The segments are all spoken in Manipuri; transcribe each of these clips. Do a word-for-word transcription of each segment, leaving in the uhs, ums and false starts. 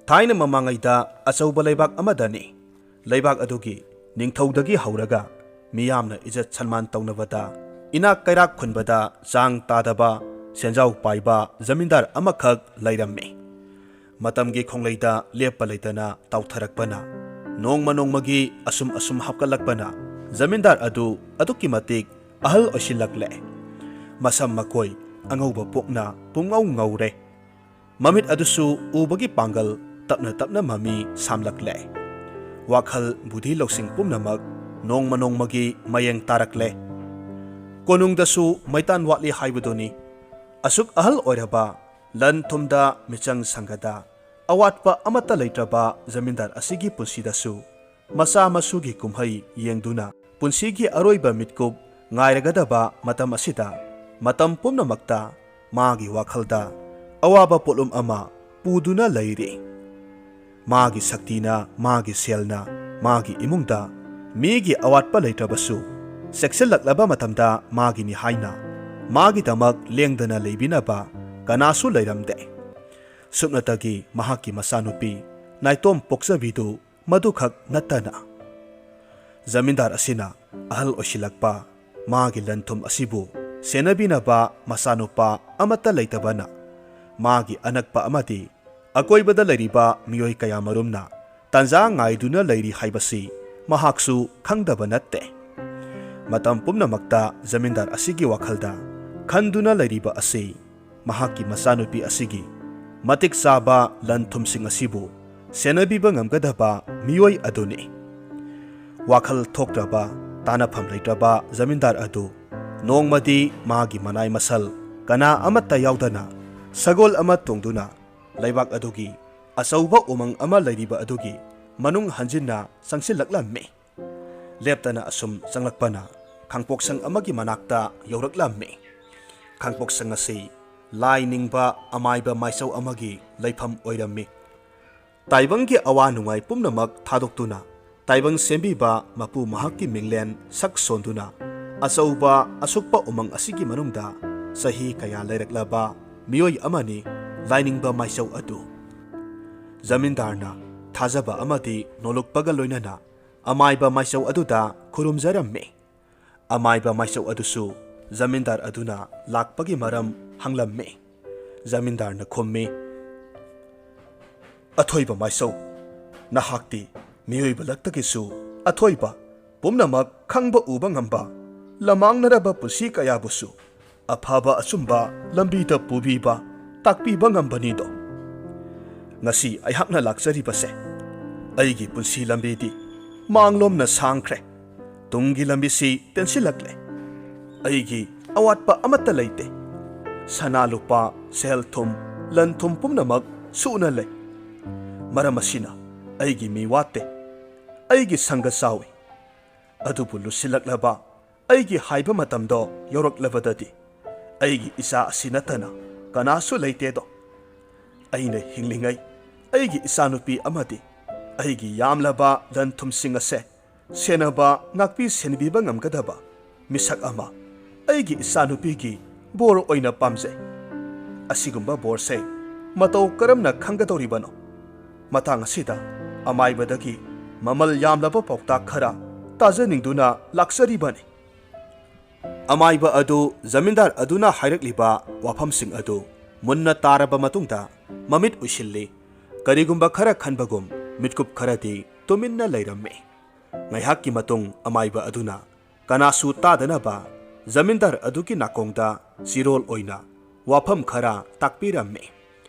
ꯊꯥꯏꯅ ꯃꯃꯥꯡꯉꯩꯗ ꯑꯆꯧꯕ ꯂꯩꯕꯥꯛ ꯑꯃꯗꯅꯤ꯫ ꯂꯩꯕꯥꯛ ꯑꯗꯨꯒꯤ ꯅꯤꯡꯊꯧꯗꯒꯤ ꯍꯧꯔꯒ ꯃꯤꯌꯥꯝꯅ ꯏꯖꯠ ꯁꯟꯃꯥꯟ ꯇꯧꯅꯕꯗ, ꯏꯅꯥꯛ ꯀꯩꯔꯥꯛ ꯈꯨꯟꯕꯗ ꯆꯥꯡ ꯇꯥꯗꯕ ꯁꯦꯟꯖꯥꯎ ꯄꯥꯏꯕ ꯖꯃꯤꯟꯗꯥꯔ ꯑꯃꯈꯛ ꯂꯩꯔꯝꯃꯤ꯫ ꯃꯇꯝꯒꯤ ꯈꯣꯡꯂꯩꯗ ꯂꯦꯞꯄ ꯂꯩꯇꯅ ꯇꯥꯎꯊꯔꯛꯄꯅ ꯅꯣꯡꯃ ꯅꯣꯡꯃꯒꯤ ꯑꯁꯨꯝ ꯑꯁꯨꯝ ꯍꯥꯞꯀꯠꯂꯛꯄꯅ ꯖꯃꯤꯟꯗꯥꯔ ꯑꯗꯨ ꯑꯗꯨꯛꯀꯤ ꯃꯇꯤꯛ ꯑꯍꯜ ꯑꯣꯏꯁꯤꯜꯂꯛꯂꯦ꯫ ꯃꯁꯝ ꯃꯀꯣꯏ ꯑꯉꯧꯕ ꯄꯣꯛꯅ ꯄꯨꯡꯉꯧ ꯉꯧꯔꯦ꯫ ꯃꯃꯤꯠ ꯑꯗꯨꯁꯨ ꯎꯕꯒꯤ ꯄꯥꯡꯒꯜ ꯇꯞꯅ ꯇꯞꯅ ꯃꯃꯤ ꯁꯥꯝꯂꯛꯂꯦ꯫ ꯋꯥꯈꯜ ꯕꯨꯙꯤ ꯂꯧꯁꯤꯡ ꯄꯨꯝꯅꯃꯛ ꯅꯣꯡꯃ ꯅꯣꯡꯃꯒꯤ ꯃꯌꯦꯡ ꯇꯥꯔꯛꯂꯦ꯫ ꯀꯣꯅꯨꯡꯗꯁꯨ ꯃꯩꯇꯥꯟ ꯋꯥꯠꯂꯤ ꯍꯥꯏꯕꯗꯨꯅꯤ꯫ ꯑꯁꯨꯛ ꯑꯍꯜ ꯑꯣꯏꯔꯕ, ꯂꯟ ꯊꯨꯝꯗ ꯃꯤꯆꯪ ꯁꯪꯒꯗ ꯑꯋꯥꯠꯄ ꯑꯃꯠꯇ ꯂꯩꯇ꯭ꯔꯕ ꯖꯃꯤꯟꯗꯥꯔ ꯑꯁꯤꯒꯤ ꯄꯨꯟꯁꯤꯗꯁꯨ ꯃꯆꯥ ꯃꯁꯨꯒꯤ ꯀꯨꯝꯍꯩ ꯌꯦꯡꯗꯨꯅ ꯄꯨꯟꯁꯤꯒꯤ ꯑꯔꯣꯏꯕ ꯃꯤꯠꯀꯨꯞ ꯉꯥꯏꯔꯒꯗꯕ ꯃꯇꯝ ꯑꯁꯤꯗ, ꯃꯇꯝ ꯄꯨꯝꯅꯃꯛꯇ ꯃꯥꯒꯤ ꯋꯥꯈꯜꯗ ꯑꯋꯥꯕ ꯄꯣꯠꯂꯨꯝ ꯑꯃ ꯄꯨꯗꯨꯅ ꯂꯩꯔꯤ꯫ ꯃꯥꯒꯤ ꯁꯛꯇꯤꯅ, ꯃꯥꯒꯤ ꯁꯦꯜꯅ, ꯃꯥꯒꯤ ꯏꯃꯨꯡꯗ ꯃꯤꯒꯤ ꯑꯋꯥꯠꯄ ꯂꯩꯇ꯭ꯔꯕꯁꯨ, ꯆꯦꯛꯁꯤꯜꯂꯛꯂꯕ ꯃꯇꯝꯗ ꯃꯥꯒꯤꯅꯤ ꯍꯥꯏꯅ ꯃꯥꯒꯤꯗꯃꯛ ꯂꯦꯡꯗꯅ ꯂꯩꯕꯤꯅꯕ ꯀꯅꯥꯁꯨ ꯂꯩꯔꯝꯗꯦ꯫ ꯁꯨꯞꯅꯇꯒꯤ ꯃꯍꯥꯛꯀꯤ ꯃꯆꯥꯅꯨꯄꯤ ꯅꯥꯏꯇꯣꯝ ꯄꯣꯛꯆꯕꯤꯗꯨ ꯃꯗꯨꯈꯛ ꯅꯠꯇꯅ꯫ ꯖꯃꯤꯟꯗꯥꯔ ꯑꯁꯤꯅ ꯑꯍꯜ ꯑꯣꯏꯁꯤꯜꯂꯛꯄ, ꯃꯥꯒꯤ ꯂꯟ ꯊꯨꯝ ꯑꯁꯤꯕꯨ ꯁꯦꯟꯅꯕꯤꯅꯕ ꯃꯆꯥꯅꯨꯄꯥ ꯑꯃꯠꯇ ꯂꯩꯇꯕꯅ, ꯃꯥꯒꯤ ꯑꯅꯛꯄ ꯑꯃꯗꯤ ꯑꯀꯣꯏꯕꯗ ꯂꯩꯔꯤꯕ ꯃꯤꯑꯣꯏ ꯀꯌꯥꯃꯔꯨꯝꯅ ꯇꯥꯟꯖꯥ ꯉꯥꯏꯗꯨꯅ ꯂꯩꯔꯤ ꯍꯥꯏꯕꯁꯤ ꯃꯍꯥꯛꯁꯨ ꯈꯪꯗꯕ ꯅꯠꯇꯦ꯫ ꯃꯇꯝ ꯄꯨꯝꯅꯃꯛꯇ ꯖꯃꯤꯟꯗꯥꯔ ꯑꯁꯤꯒꯤ ꯋꯥꯈꯜꯗ ꯈꯟꯗꯨꯅ ꯂꯩꯔꯤꯕ ꯑꯁꯤ ꯃꯍꯥꯛꯀꯤ ꯃꯆꯥꯅꯨꯄꯤ ꯑꯁꯤꯒꯤ ꯃꯇꯤꯛ ꯆꯥꯕ ꯂꯟ ꯊꯨꯝꯁꯤꯡ ꯑꯁꯤꯕꯨ ꯁꯦꯟꯅꯕꯤꯕ ꯉꯝꯒꯗꯕ ꯃꯤꯑꯣꯏ ꯑꯗꯨꯅꯤ꯫ ꯋꯥꯈꯜ ꯊꯣꯛꯇ꯭ꯔꯕ, ꯇꯥꯅꯐꯝ ꯂꯩꯇ꯭ꯔꯕ ꯖꯃꯤꯟꯗꯥꯔ ꯑꯗꯨ ꯅꯣꯡꯃꯗꯤ ꯃꯥꯒꯤ ꯃꯅꯥꯏ ꯃꯁꯜ ꯀꯅꯥ ꯑꯃꯠꯇ ꯌꯥꯎꯗꯅ ꯁꯒꯣꯜ ꯑꯃ ꯇꯣꯡꯗꯨꯅ ꯂꯩꯕꯥꯛ ꯑꯗꯨꯒꯤ ꯑꯆꯧꯕ ꯎꯃꯪ ꯑꯃ ꯂꯩꯔꯤꯕ ꯑꯗꯨꯒꯤ ꯃꯅꯨꯡ ꯍꯟꯖꯤꯟꯅ ꯆꯪꯁꯤꯜꯂꯛꯂꯝꯃꯤ꯫ ꯂꯦꯞꯇꯅ ꯑꯁꯨꯝ ꯆꯪꯂꯛꯄꯅ ꯈꯥꯡꯄꯣꯛꯁꯪ ꯑꯃꯒꯤ ꯃꯅꯥꯛꯇ ꯌꯧꯔꯛꯂꯝꯃꯤ꯫ ꯈꯥꯡꯄꯣꯛꯁꯪ ꯑꯁꯤ ꯂꯥꯏ ꯅꯤꯡꯕ ꯑꯃꯥꯏꯕ ꯃꯥꯏꯆꯧ ꯑꯃꯒꯤ ꯂꯩꯐꯝ ꯑꯣꯏꯔꯝꯃꯤ꯫ ꯇꯥꯏꯕꯪꯒꯤ ꯑꯋꯥ ꯅꯨꯡꯉꯥꯏ ꯄꯨꯝꯅꯃꯛ ꯊꯥꯗꯣꯛꯇꯨꯅ ꯇꯥꯏꯕꯪ ꯁꯦꯝꯕꯤꯕ ꯃꯄꯨ ꯃꯍꯥꯛꯀꯤ ꯃꯤꯡꯂꯦꯟ ꯁꯛ ꯁꯣꯟꯗꯨꯅ ꯑꯆꯧꯕ ꯑꯁꯨꯛꯄ ꯎꯃꯪ ꯑꯁꯤꯒꯤ ꯃꯅꯨꯡꯗ ꯆꯍꯤ ꯀꯌꯥ ꯂꯩꯔꯛꯂꯕ ꯃꯤꯑꯣꯏ ꯑꯃꯅꯤ ꯂꯥꯏꯅꯤꯡꯕ ꯃꯥꯏꯆꯧ ꯑꯗꯨ꯫ ꯖꯃꯤꯟꯗꯥꯔꯅ ꯊꯥꯖꯕ ꯑꯃꯗꯤ ꯅꯣꯂꯨꯛꯄꯒ ꯂꯣꯏꯅꯅ ꯑꯃꯥꯏꯕ ꯃꯥꯏꯆꯧ ꯑꯗꯨꯗ ꯈꯨꯔꯨꯝꯖꯔꯝꯃꯤ꯫ ꯑꯃꯥꯏꯕ ꯃꯥꯏꯆꯧ ꯑꯗꯨꯁꯨ ꯖꯃꯤꯟꯗꯥꯔ ꯑꯗꯨꯅ ꯂꯥꯛꯄꯒꯤ ꯃꯔꯝ ꯍꯪꯂꯝꯃꯤ꯫ ꯖꯃꯤꯟꯗꯥꯔꯅ ꯈꯨꯝꯃꯤ, "ꯑꯊꯣꯏꯕ ꯃꯥꯏꯆꯧ, ꯅꯍꯥꯛꯇꯤ ꯃꯤꯑꯣꯏꯕ ꯂꯛꯇꯒꯤꯁꯨ ꯑꯊꯣꯏꯕ, ꯄꯨꯝꯅꯃꯛ ꯈꯪꯕ ꯎꯕ ꯉꯝꯕ, ꯂꯃꯥꯡꯅꯔꯕ ꯄꯨꯟꯁꯤ ꯀꯌꯥꯕꯨꯁꯨ ꯑꯐꯕ ꯑꯆꯨꯝꯕ ꯂꯝꯕꯤꯗ ꯄꯨꯕꯤꯕ, ꯇꯥꯛꯄꯤꯕ ꯉꯝꯕꯅꯤꯗꯣ꯫ ꯉꯁꯤ ꯑꯩꯍꯥꯛꯅ ꯂꯥꯛꯆꯔꯤꯕꯁꯦ, ꯑꯩꯒꯤ ꯄꯨꯟꯁꯤ ꯂꯝꯕꯤꯗꯤ ꯃꯥꯡꯂꯣꯝꯅ ꯁꯥꯡꯈ꯭ꯔꯦ꯫ ꯇꯨꯡꯒꯤ ꯂꯝꯕꯤꯁꯤ ꯇꯦꯟꯁꯤꯜꯂꯛꯂꯦ꯫ ꯑꯩꯒꯤ ꯑꯋꯥꯠꯄ ꯑꯃꯠꯇ ꯂꯩꯇꯦ꯫ ꯁꯅꯥ ꯂꯨꯄꯥ, ꯁꯦꯜ ꯊꯨꯝ, ꯂꯟ ꯊꯨꯝ ꯄꯨꯝꯅꯃꯛ ꯁꯨꯅ ꯂꯩ꯫ ꯃꯔꯝ ꯑꯁꯤꯅ ꯑꯩꯒꯤ ꯃꯤ ꯋꯥꯠꯇꯦ꯫ ꯑꯩꯒꯤ ꯁꯪꯒ ꯆꯥꯎꯏ꯫ ꯑꯗꯨꯕꯨ ꯂꯨꯁꯤꯜꯂꯛꯂꯕ ꯑꯩꯒꯤ ꯍꯥꯏꯕ ꯃꯇꯝꯗꯣ ꯌꯧꯔꯛꯂꯕꯗꯗꯤ ꯑꯩꯒꯤ ꯏꯆꯥ ꯑꯁꯤ ꯅꯠꯇꯅ ꯀꯅꯥꯁꯨ ꯂꯩꯇꯦꯗꯣ꯫ ꯑꯩꯅ ꯍꯤꯡꯂꯤꯉꯩ ꯑꯩꯒꯤ ꯏꯆꯥꯅꯨꯄꯤ ꯑꯃꯗꯤ ꯑꯩꯒꯤ ꯌꯥꯝꯂꯕ ꯂꯟ ꯊꯨꯝꯁꯤꯡ ꯑꯁꯦ ꯁꯦꯟꯅꯕ, ꯉꯥꯛꯄꯤ ꯁꯦꯟꯕꯤꯕ ꯉꯝꯒꯗꯕ ꯃꯤꯁꯛ ꯑꯃ ꯑꯩꯒꯤ ꯏꯆꯥꯅꯨꯄꯤꯒꯤ ꯕꯣꯔ ꯑꯣꯏꯅ ꯄꯥꯝꯖꯩ꯫ ꯑꯁꯤꯒꯨꯝꯕ ꯕꯣꯔꯁꯦ ꯃꯇꯧ ꯀꯔꯝꯅ ꯈꯪꯒꯗꯧꯔꯤꯕꯅꯣ? ꯃꯇꯥꯡ ꯑꯁꯤꯗ ꯑꯃꯥꯏꯕꯗꯒꯤ ꯃꯃꯜ ꯌꯥꯝꯂꯕ ꯄꯥꯎꯇꯥꯛ ꯈꯔ ꯇꯥꯖꯅꯤꯡꯗꯨꯅ ꯂꯥꯛꯆꯔꯤꯕꯅꯤ꯫" ꯑꯃꯥꯏꯕ ꯑꯗꯨ ꯖꯃꯤꯟꯗꯥꯔ ꯑꯗꯨꯅ ꯍꯥꯏꯔꯛꯂꯤꯕ ꯋꯥꯐꯝꯁꯤꯡ ꯑꯗꯨ ꯃꯨꯟꯅ ꯇꯥꯔꯕ ꯃꯇꯨꯡꯗ ꯃꯃꯤꯠ ꯎꯏꯁꯤꯜꯂꯤ꯫ ꯀꯔꯤꯒꯨꯝꯕ ꯈꯔ ꯈꯟꯕꯒꯨꯝ ꯃꯤꯠꯀꯨꯞ ꯈꯔꯗꯤ ꯇꯨꯃꯤꯟꯅ ꯂꯩꯔꯝꯃꯤ꯫ ꯉꯥꯏꯍꯥꯛꯀꯤ ꯃꯇꯨꯡ ꯑꯃꯥꯏꯕ ꯑꯗꯨꯅ ꯀꯅꯥꯁꯨ ꯇꯥꯗꯅꯕ ꯖꯃꯤꯟꯗꯥꯔ ꯑꯗꯨꯒꯤ ꯅꯥꯀꯣꯡꯗ ꯆꯤꯔꯣꯜ ꯑꯣꯏꯅ ꯋꯥꯐꯝ ꯈꯔ ꯇꯥꯛꯄꯤꯔꯝꯃꯤ꯫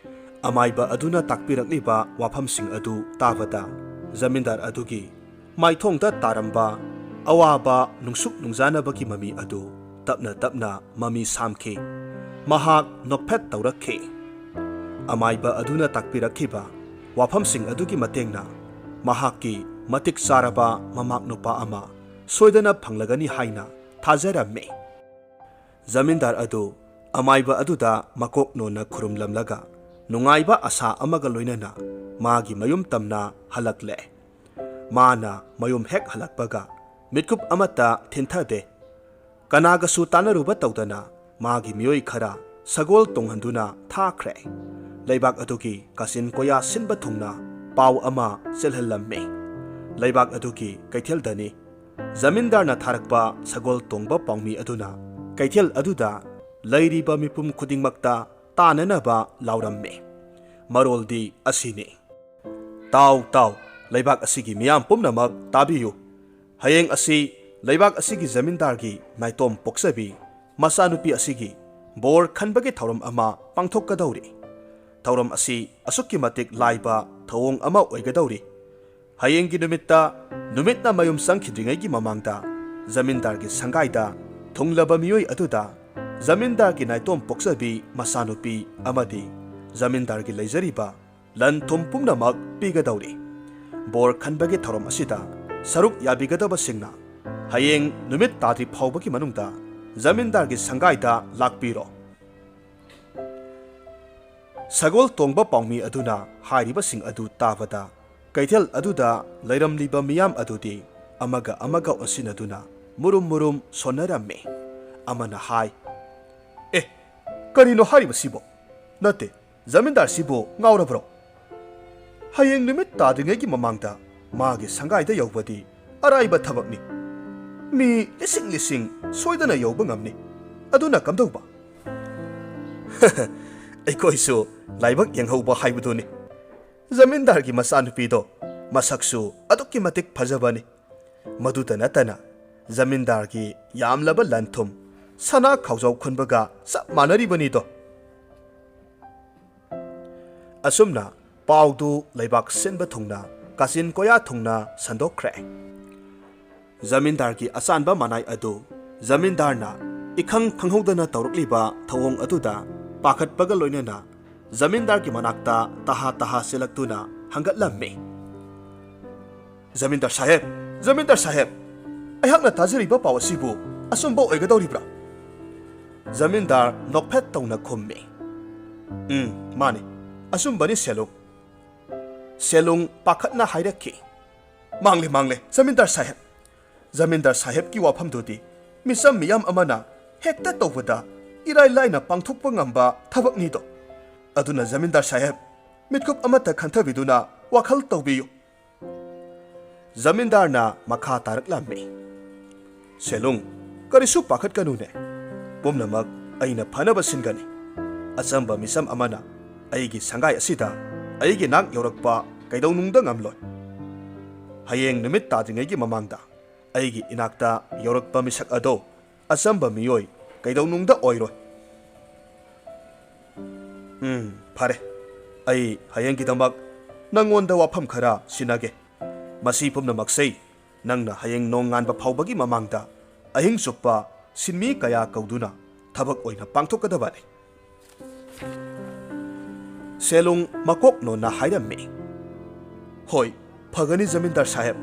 ꯑꯃꯥꯏꯕ ꯑꯗꯨꯅ ꯇꯥꯛꯄꯤꯔꯛꯂꯤꯕ ꯋꯥꯐꯝꯁꯤꯡ ꯑꯗꯨ ꯇꯥꯕꯗ ꯖꯃꯤꯟꯗꯥꯔ ꯑꯗꯨꯒꯤ ꯃꯥꯏꯊꯣꯡꯗ ꯇꯥꯔꯝꯕ ꯑꯋꯥꯕ ꯅꯨꯡꯁꯨꯛ ꯅꯨꯡꯖꯥꯅꯕꯒꯤ ꯃꯃꯤ ꯑꯗꯨ ꯇꯞꯅ ꯇꯞꯅ ꯃꯃꯤ ꯁꯥꯝꯈꯤ꯫ ꯃꯍꯥꯛ ꯅꯣꯛꯐꯦꯠ ꯇꯧꯔꯛꯈꯤ꯫ ꯑꯃꯥꯏꯕ ꯑꯗꯨꯅ ꯇꯥꯛꯄꯤꯔꯛꯈꯤꯕ ꯋꯥꯐꯝꯁꯤꯡ ꯑꯗꯨꯒꯤ ꯃꯇꯦꯡꯅ ꯃꯍꯥꯛꯀꯤ ꯃꯇꯤꯛ ꯆꯥꯔꯕ ꯃꯃꯥꯛ ꯅꯨꯄꯥ ꯑꯃ ꯁꯣꯏꯗꯅ ꯐꯪꯂꯒꯅꯤ ꯍꯥꯏꯅ ꯊꯥꯖꯔꯝꯃꯤ꯫ ꯖꯃꯤꯟꯗꯥꯔ ꯑꯗꯨ ꯑꯃꯥꯏꯕ ꯑꯗꯨꯗ ꯃꯀꯣꯛ ꯅꯣꯟꯅ ꯈꯨꯔꯨꯝꯂꯝꯂꯒ ꯅꯨꯡꯉꯥꯏꯕ ꯑꯁꯥ ꯑꯃꯒ ꯂꯣꯏꯅꯅ ꯃꯥꯒꯤ ꯃꯌꯨꯝ ꯇꯝꯅ ꯍꯜꯂꯛꯂꯦ꯫ ꯃꯥꯅ ꯃꯌꯨꯝ ꯍꯦꯛ ꯍꯜꯂꯛꯄꯒ ꯃꯤꯠꯀꯨꯞ ꯑꯃꯠꯇ ꯊꯤꯟꯊꯗꯦ꯫ ꯀꯅꯥꯒꯁꯨ ꯇꯥꯟꯅꯔꯨꯕ ꯇꯧꯗꯅ ꯃꯥꯒꯤ ꯃꯤꯑꯣꯏ ꯈꯔ ꯁꯒꯣꯜ ꯇꯣꯡꯍꯟꯗꯨꯅ ꯊꯥꯈ꯭ꯔꯦ꯫ ꯂꯩꯕꯥꯛ ꯑꯗꯨꯒꯤ ꯀꯥꯆꯤꯟ ꯀꯣꯌꯥ ꯁꯤꯟꯕ ꯊꯨꯡꯅ ꯄꯥꯎ ꯑꯃ ꯆꯦꯜꯍꯜꯂꯝꯃꯤ꯫ ꯂꯩꯕꯥꯛ ꯑꯗꯨꯒꯤ ꯀꯩꯊꯦꯜꯗꯅꯤ꯫ ꯖꯃꯤꯟꯗꯥꯔꯅ ꯊꯥꯔꯛꯄ ꯁꯒꯣꯜ ꯇꯣꯡꯕ ꯄꯥꯎꯃꯤ ꯑꯗꯨꯅ ꯀꯩꯊꯦꯜ ꯑꯗꯨꯗ ꯂꯩꯔꯤꯕ ꯃꯤꯄꯨꯝ ꯈꯨꯗꯤꯡꯃꯛꯇ ꯇꯥꯅꯅꯕ ꯂꯥꯎꯔꯝꯃꯤ꯫ ꯃꯔꯣꯜꯗꯤ ꯑꯁꯤꯅꯤ: "ꯇꯥꯎ, ꯇꯥꯎ, ꯂꯩꯕꯥꯛ ꯑꯁꯤꯒꯤ ꯃꯤꯌꯥꯝ ꯄꯨꯝꯅꯃꯛ ꯇꯥꯕꯤꯌꯨ꯫ ꯍꯌꯦꯡ ꯑꯁꯤ ꯂꯩꯕꯥꯛ ꯑꯁꯤꯒꯤ ꯖꯃꯤꯟꯗꯥꯔꯒꯤ ꯅꯥꯏꯇꯣꯝ ꯄꯣꯛꯆꯕꯤ ꯃꯆꯥꯅꯨꯄꯤ ꯑꯁꯤꯒꯤ ꯕꯣꯔ ꯈꯟꯕꯒꯤ ꯊꯧꯔꯝ ꯑꯃ ꯄꯥꯡꯊꯣꯛꯀꯗꯧꯔꯤ꯫ ꯊꯧꯔꯝ ꯑꯁꯤ ꯑꯁꯨꯛꯀꯤ ꯃꯇꯤꯛ ꯂꯥꯏꯕ ꯊꯧꯑꯣꯡ ꯑꯃ ꯑꯣꯏꯒꯗꯧꯔꯤ꯫ ꯍꯌꯦꯡꯒꯤ ꯅꯨꯃꯤꯠꯇ, ꯅꯨꯃꯤꯠꯅ ꯃꯌꯨꯝ ꯆꯪꯈꯤꯗ꯭ꯔꯤꯉꯩꯒꯤ ꯃꯃꯥꯡꯗ, ꯖꯃꯤꯟꯗꯥꯔꯒꯤ ꯁꯪꯒꯥꯏꯗ ꯊꯨꯡꯂꯕ ꯃꯤꯑꯣꯏ ꯑꯗꯨꯗ ꯖꯃꯤꯟꯗꯥꯔꯒꯤ ꯅꯥꯏꯇꯣꯝ ꯄꯣꯛꯆꯕꯤ ꯃꯆꯥꯅꯨꯄꯤ ꯑꯃꯗꯤ ꯖꯃꯤꯟꯗꯥꯔꯒꯤ ꯂꯩꯖꯔꯤꯕ ꯂꯟ ꯊꯨꯝ ꯄꯨꯝꯅꯃꯛ ꯄꯤꯒꯗꯧꯔꯤ꯫ ꯕꯣꯔ ꯈꯟꯕꯒꯤ ꯊꯧꯔꯝ ꯑꯁꯤꯗ ꯁꯔꯨꯛ ꯌꯥꯕꯤꯒꯗꯕꯁꯤꯡꯅ ꯍꯌꯦꯡ ꯅꯨꯃꯤꯠ ꯇꯥꯗ꯭ꯔꯤ ꯐꯥꯎꯕꯒꯤ ꯃꯅꯨꯡꯗ ꯖꯃꯤꯟꯗꯥꯔꯒꯤ ꯁꯪꯒꯥꯏꯗ ꯂꯥꯛꯄꯤꯔꯣ"꯫ ꯁꯒꯣꯜ ꯇꯣꯡꯕ ꯄꯥꯎꯃꯤ ꯑꯗꯨꯅ ꯍꯥꯏꯔꯤꯕꯁꯤꯡ ꯑꯗꯨ ꯇꯥꯕꯗ, ꯀꯩꯊꯦꯜ ꯑꯗꯨꯗ ꯂꯩꯔꯝꯂꯤꯕ ꯃꯤꯌꯥꯝ ꯑꯗꯨꯗꯤ ꯑꯃꯒ ꯑꯃꯒ ꯑꯣꯟꯁꯤꯟꯅꯗꯨꯅ ꯃꯨꯔꯨꯝ ꯃꯨꯔꯨꯝ ꯁꯣꯟꯅꯔꯝꯃꯤ꯫ ꯑꯃꯅ ꯍꯥꯏ, "ꯑꯦ, ꯀꯔꯤꯅꯣ ꯍꯥꯏꯔꯤꯕꯁꯤꯕꯣ? ꯅꯠꯇꯦ, ꯖꯃꯤꯟꯗꯥꯔꯁꯤꯕꯨ ꯉꯥꯎꯔꯕ꯭ꯔꯣ? ꯍꯌꯦꯡ ꯅꯨꯃꯤꯠ ꯇꯥꯗ꯭ꯔꯤꯉꯩꯒꯤ ꯃꯃꯥꯡꯗ ꯃꯥꯒꯤ ꯁꯪꯒꯥꯏꯗ ꯌꯧꯕꯗꯤ ꯑꯔꯥꯏꯕ ꯊꯕꯛꯅꯤ꯫ ꯃꯤ ꯂꯤꯁꯤꯡ ꯂꯤꯁꯤꯡ ꯁꯣꯏꯗꯅ ꯌꯧꯕ ꯉꯝꯅꯤ꯫ ꯑꯗꯨꯅ ꯀꯝꯗꯧꯕ?" "ꯑꯩꯈꯣꯏꯁꯨ ꯂꯥꯏꯕꯛ ꯌꯦꯡꯍꯧꯕ ꯍꯥꯏꯕꯗꯨꯅꯤ꯫ ꯖꯃꯤꯟꯗꯥꯔꯒꯤ ꯃꯆꯥꯅꯨꯄꯤꯗꯣ ꯃꯁꯛꯁꯨ ꯑꯗꯨꯛꯀꯤ ꯃꯇꯤꯛ ꯐꯖꯕꯅꯤ꯫ ꯃꯗꯨꯇ ꯅꯠꯇꯅ ꯖꯃꯤꯟꯗꯥꯔꯒꯤ ꯌꯥꯝꯂꯕ ꯂꯟ-ꯊꯨꯝ ꯁꯅꯥ ꯈꯥꯎꯖꯥꯎ ꯈꯨꯟꯕꯒ ꯆꯞ ꯃꯥꯟꯅꯔꯤꯕꯅꯤꯗꯣ"꯫ ꯑꯁꯨꯝꯅ ꯄꯥꯎꯗꯨ ꯂꯩꯕꯥꯛ ꯁꯤꯟꯕ ꯊꯨꯡꯅ, ꯀꯥꯆꯤꯟ ꯀꯣꯌꯥ ꯊꯨꯡꯅ ꯁꯟꯗꯣꯛꯈ꯭ꯔꯦ꯫ ꯖꯃꯤꯟꯗꯥꯔꯒꯤ ꯑꯆꯥꯟꯕ ꯃꯅꯥꯏ ꯑꯗꯨ ꯖꯃꯤꯟꯗꯥꯔꯅ ꯏꯈꯪ ꯈꯪꯍꯧꯗꯅ ꯇꯧꯔꯛꯂꯤꯕ ꯊꯧꯑꯣꯡ ꯑꯗꯨꯗ ꯄꯥꯈꯠꯄꯒ ꯂꯣꯏꯅꯅ ꯖꯃꯤꯟꯗꯥꯔꯒꯤ ꯃꯅꯥꯛꯇ ꯇꯍꯥ ꯇꯍꯥ ꯆꯦꯜꯂꯛꯇꯨꯅ ꯍꯪꯒꯠꯂꯝꯃꯤ꯫ "ꯖꯃꯤꯟꯗꯥꯔ ꯁꯥꯍꯦꯕ, ꯖꯃꯤꯟꯗꯥꯔ ꯁꯥꯍꯦꯕ, ꯑꯩꯍꯥꯛꯅ ꯇꯥꯖꯔꯤꯕ ꯄꯥꯎ ꯑꯁꯤꯕꯨ ꯑꯆꯨꯝꯕ ꯑꯣꯏꯒꯗꯧꯔꯤꯕ꯭ꯔꯥ?" ꯖꯃꯤꯟꯗꯥꯔ ꯅꯣꯛꯐꯦꯠ ꯇꯧꯅ ꯈꯨꯝꯃꯤ꯫ "ꯎꯝ, ꯃꯥꯅꯤ, ꯑꯆꯨꯝꯕꯅꯤ ꯁꯦꯂꯨꯡ"꯫ ꯁꯦꯂꯨꯡ ꯄꯥꯈꯠꯅ ꯍꯥꯏꯔꯛꯈꯤ꯫ "ꯃꯥꯡꯂꯦ, ꯃꯥꯡꯂꯦ, ꯖꯃꯤꯟꯗꯥꯔ ꯁꯥꯍꯦꯕ꯫ ꯖꯃꯤꯟꯗꯥꯔ ꯁꯥꯍꯦꯕꯀꯤ ꯋꯥꯐꯝꯗꯨꯗꯤ ꯃꯤꯆꯝ ꯃꯤꯌꯥꯝ ꯑꯃꯅ ꯍꯦꯛꯇ ꯇꯧꯕꯗ ꯏꯔꯥꯏ ꯂꯥꯏꯅ ꯄꯥꯡꯊꯣꯛꯄ ꯉꯝꯕ ꯊꯕꯛꯅꯤꯗꯣ꯫ ꯑꯗꯨꯅ ꯖꯃꯤꯟꯗꯥꯔ ꯁꯥꯍꯦꯕ, ꯃꯤꯠꯀꯨꯞ ꯑꯃꯠꯇ ꯈꯟꯊꯕꯤꯗꯨꯅ ꯋꯥꯈꯜ ꯇꯧꯕꯤꯌꯨ꯫ ꯖꯃꯤꯟꯗꯥꯔꯅ ꯃꯈꯥ ꯇꯥꯔꯛꯂꯝꯃꯤ, "ꯁꯦꯂꯨꯡ, ꯀꯔꯤꯁꯨ ꯄꯥꯈꯠꯀꯅꯨꯅꯦ꯫ ꯄꯨꯝꯅꯃꯛ ꯑꯩꯅ ꯐꯅꯕ ꯁꯤꯟꯒꯅꯤ꯫ ꯑꯆꯝꯕ ꯃꯤꯁꯝ ꯑꯃꯅ ꯑꯩꯒꯤ ꯁꯪꯒꯥꯏ ꯑꯁꯤꯗ ꯑꯩꯒꯤ ꯅꯥꯛ ꯌꯧꯔꯛꯄ ꯀꯩꯗꯧꯅꯨꯡꯗ ꯉꯝꯂꯣꯏ꯫ ꯍꯌꯦꯡ ꯅꯨꯃꯤꯠ ꯇꯥꯗ꯭ꯔꯤꯉꯩꯒꯤ ꯃꯃꯥꯡꯗ ꯑꯩꯒꯤ ꯏꯅꯥꯛꯇ ꯌꯧꯔꯛꯄ ꯃꯤꯁꯛ ꯑꯗꯣ ꯑꯆꯝꯕ ꯃꯤꯑꯣꯏ ꯀꯩꯗꯧꯅꯨꯡꯗ ꯑꯣꯏꯔꯣꯏ꯫ ꯎꯝ, ꯐꯔꯦ꯫ ꯑꯩ ꯍꯌꯦꯡꯒꯤꯗꯃꯛ ꯅꯪꯉꯣꯟꯗ ꯋꯥꯐꯝ ꯈꯔ ꯁꯤꯟꯅꯒꯦ꯫ ꯃꯁꯤ ꯄꯨꯝꯅꯃꯛꯁꯦ ꯅꯪꯅ ꯍꯌꯦꯡ ꯅꯣꯡꯉꯥꯟꯕ ꯐꯥꯎꯕꯒꯤ ꯃꯃꯥꯡꯗ ꯑꯍꯤꯡ ꯆꯨꯞꯄ ꯁꯤꯟꯃꯤ ꯀꯌꯥ ꯀꯧꯗꯨꯅ ꯊꯕꯛ ꯑꯣꯏꯅ ꯄꯥꯡꯊꯣꯛꯀꯗꯕꯅꯤ꯫" ꯁꯦꯂꯨꯡ ꯃꯀꯣꯛ ꯅꯣꯟꯅ ꯍꯥꯏꯔꯝꯃꯤ, "ꯍꯣꯏ, ꯐꯒꯅꯤ ꯖꯃꯤꯟꯗꯥꯔ ꯁꯥꯍꯦꯕ꯫"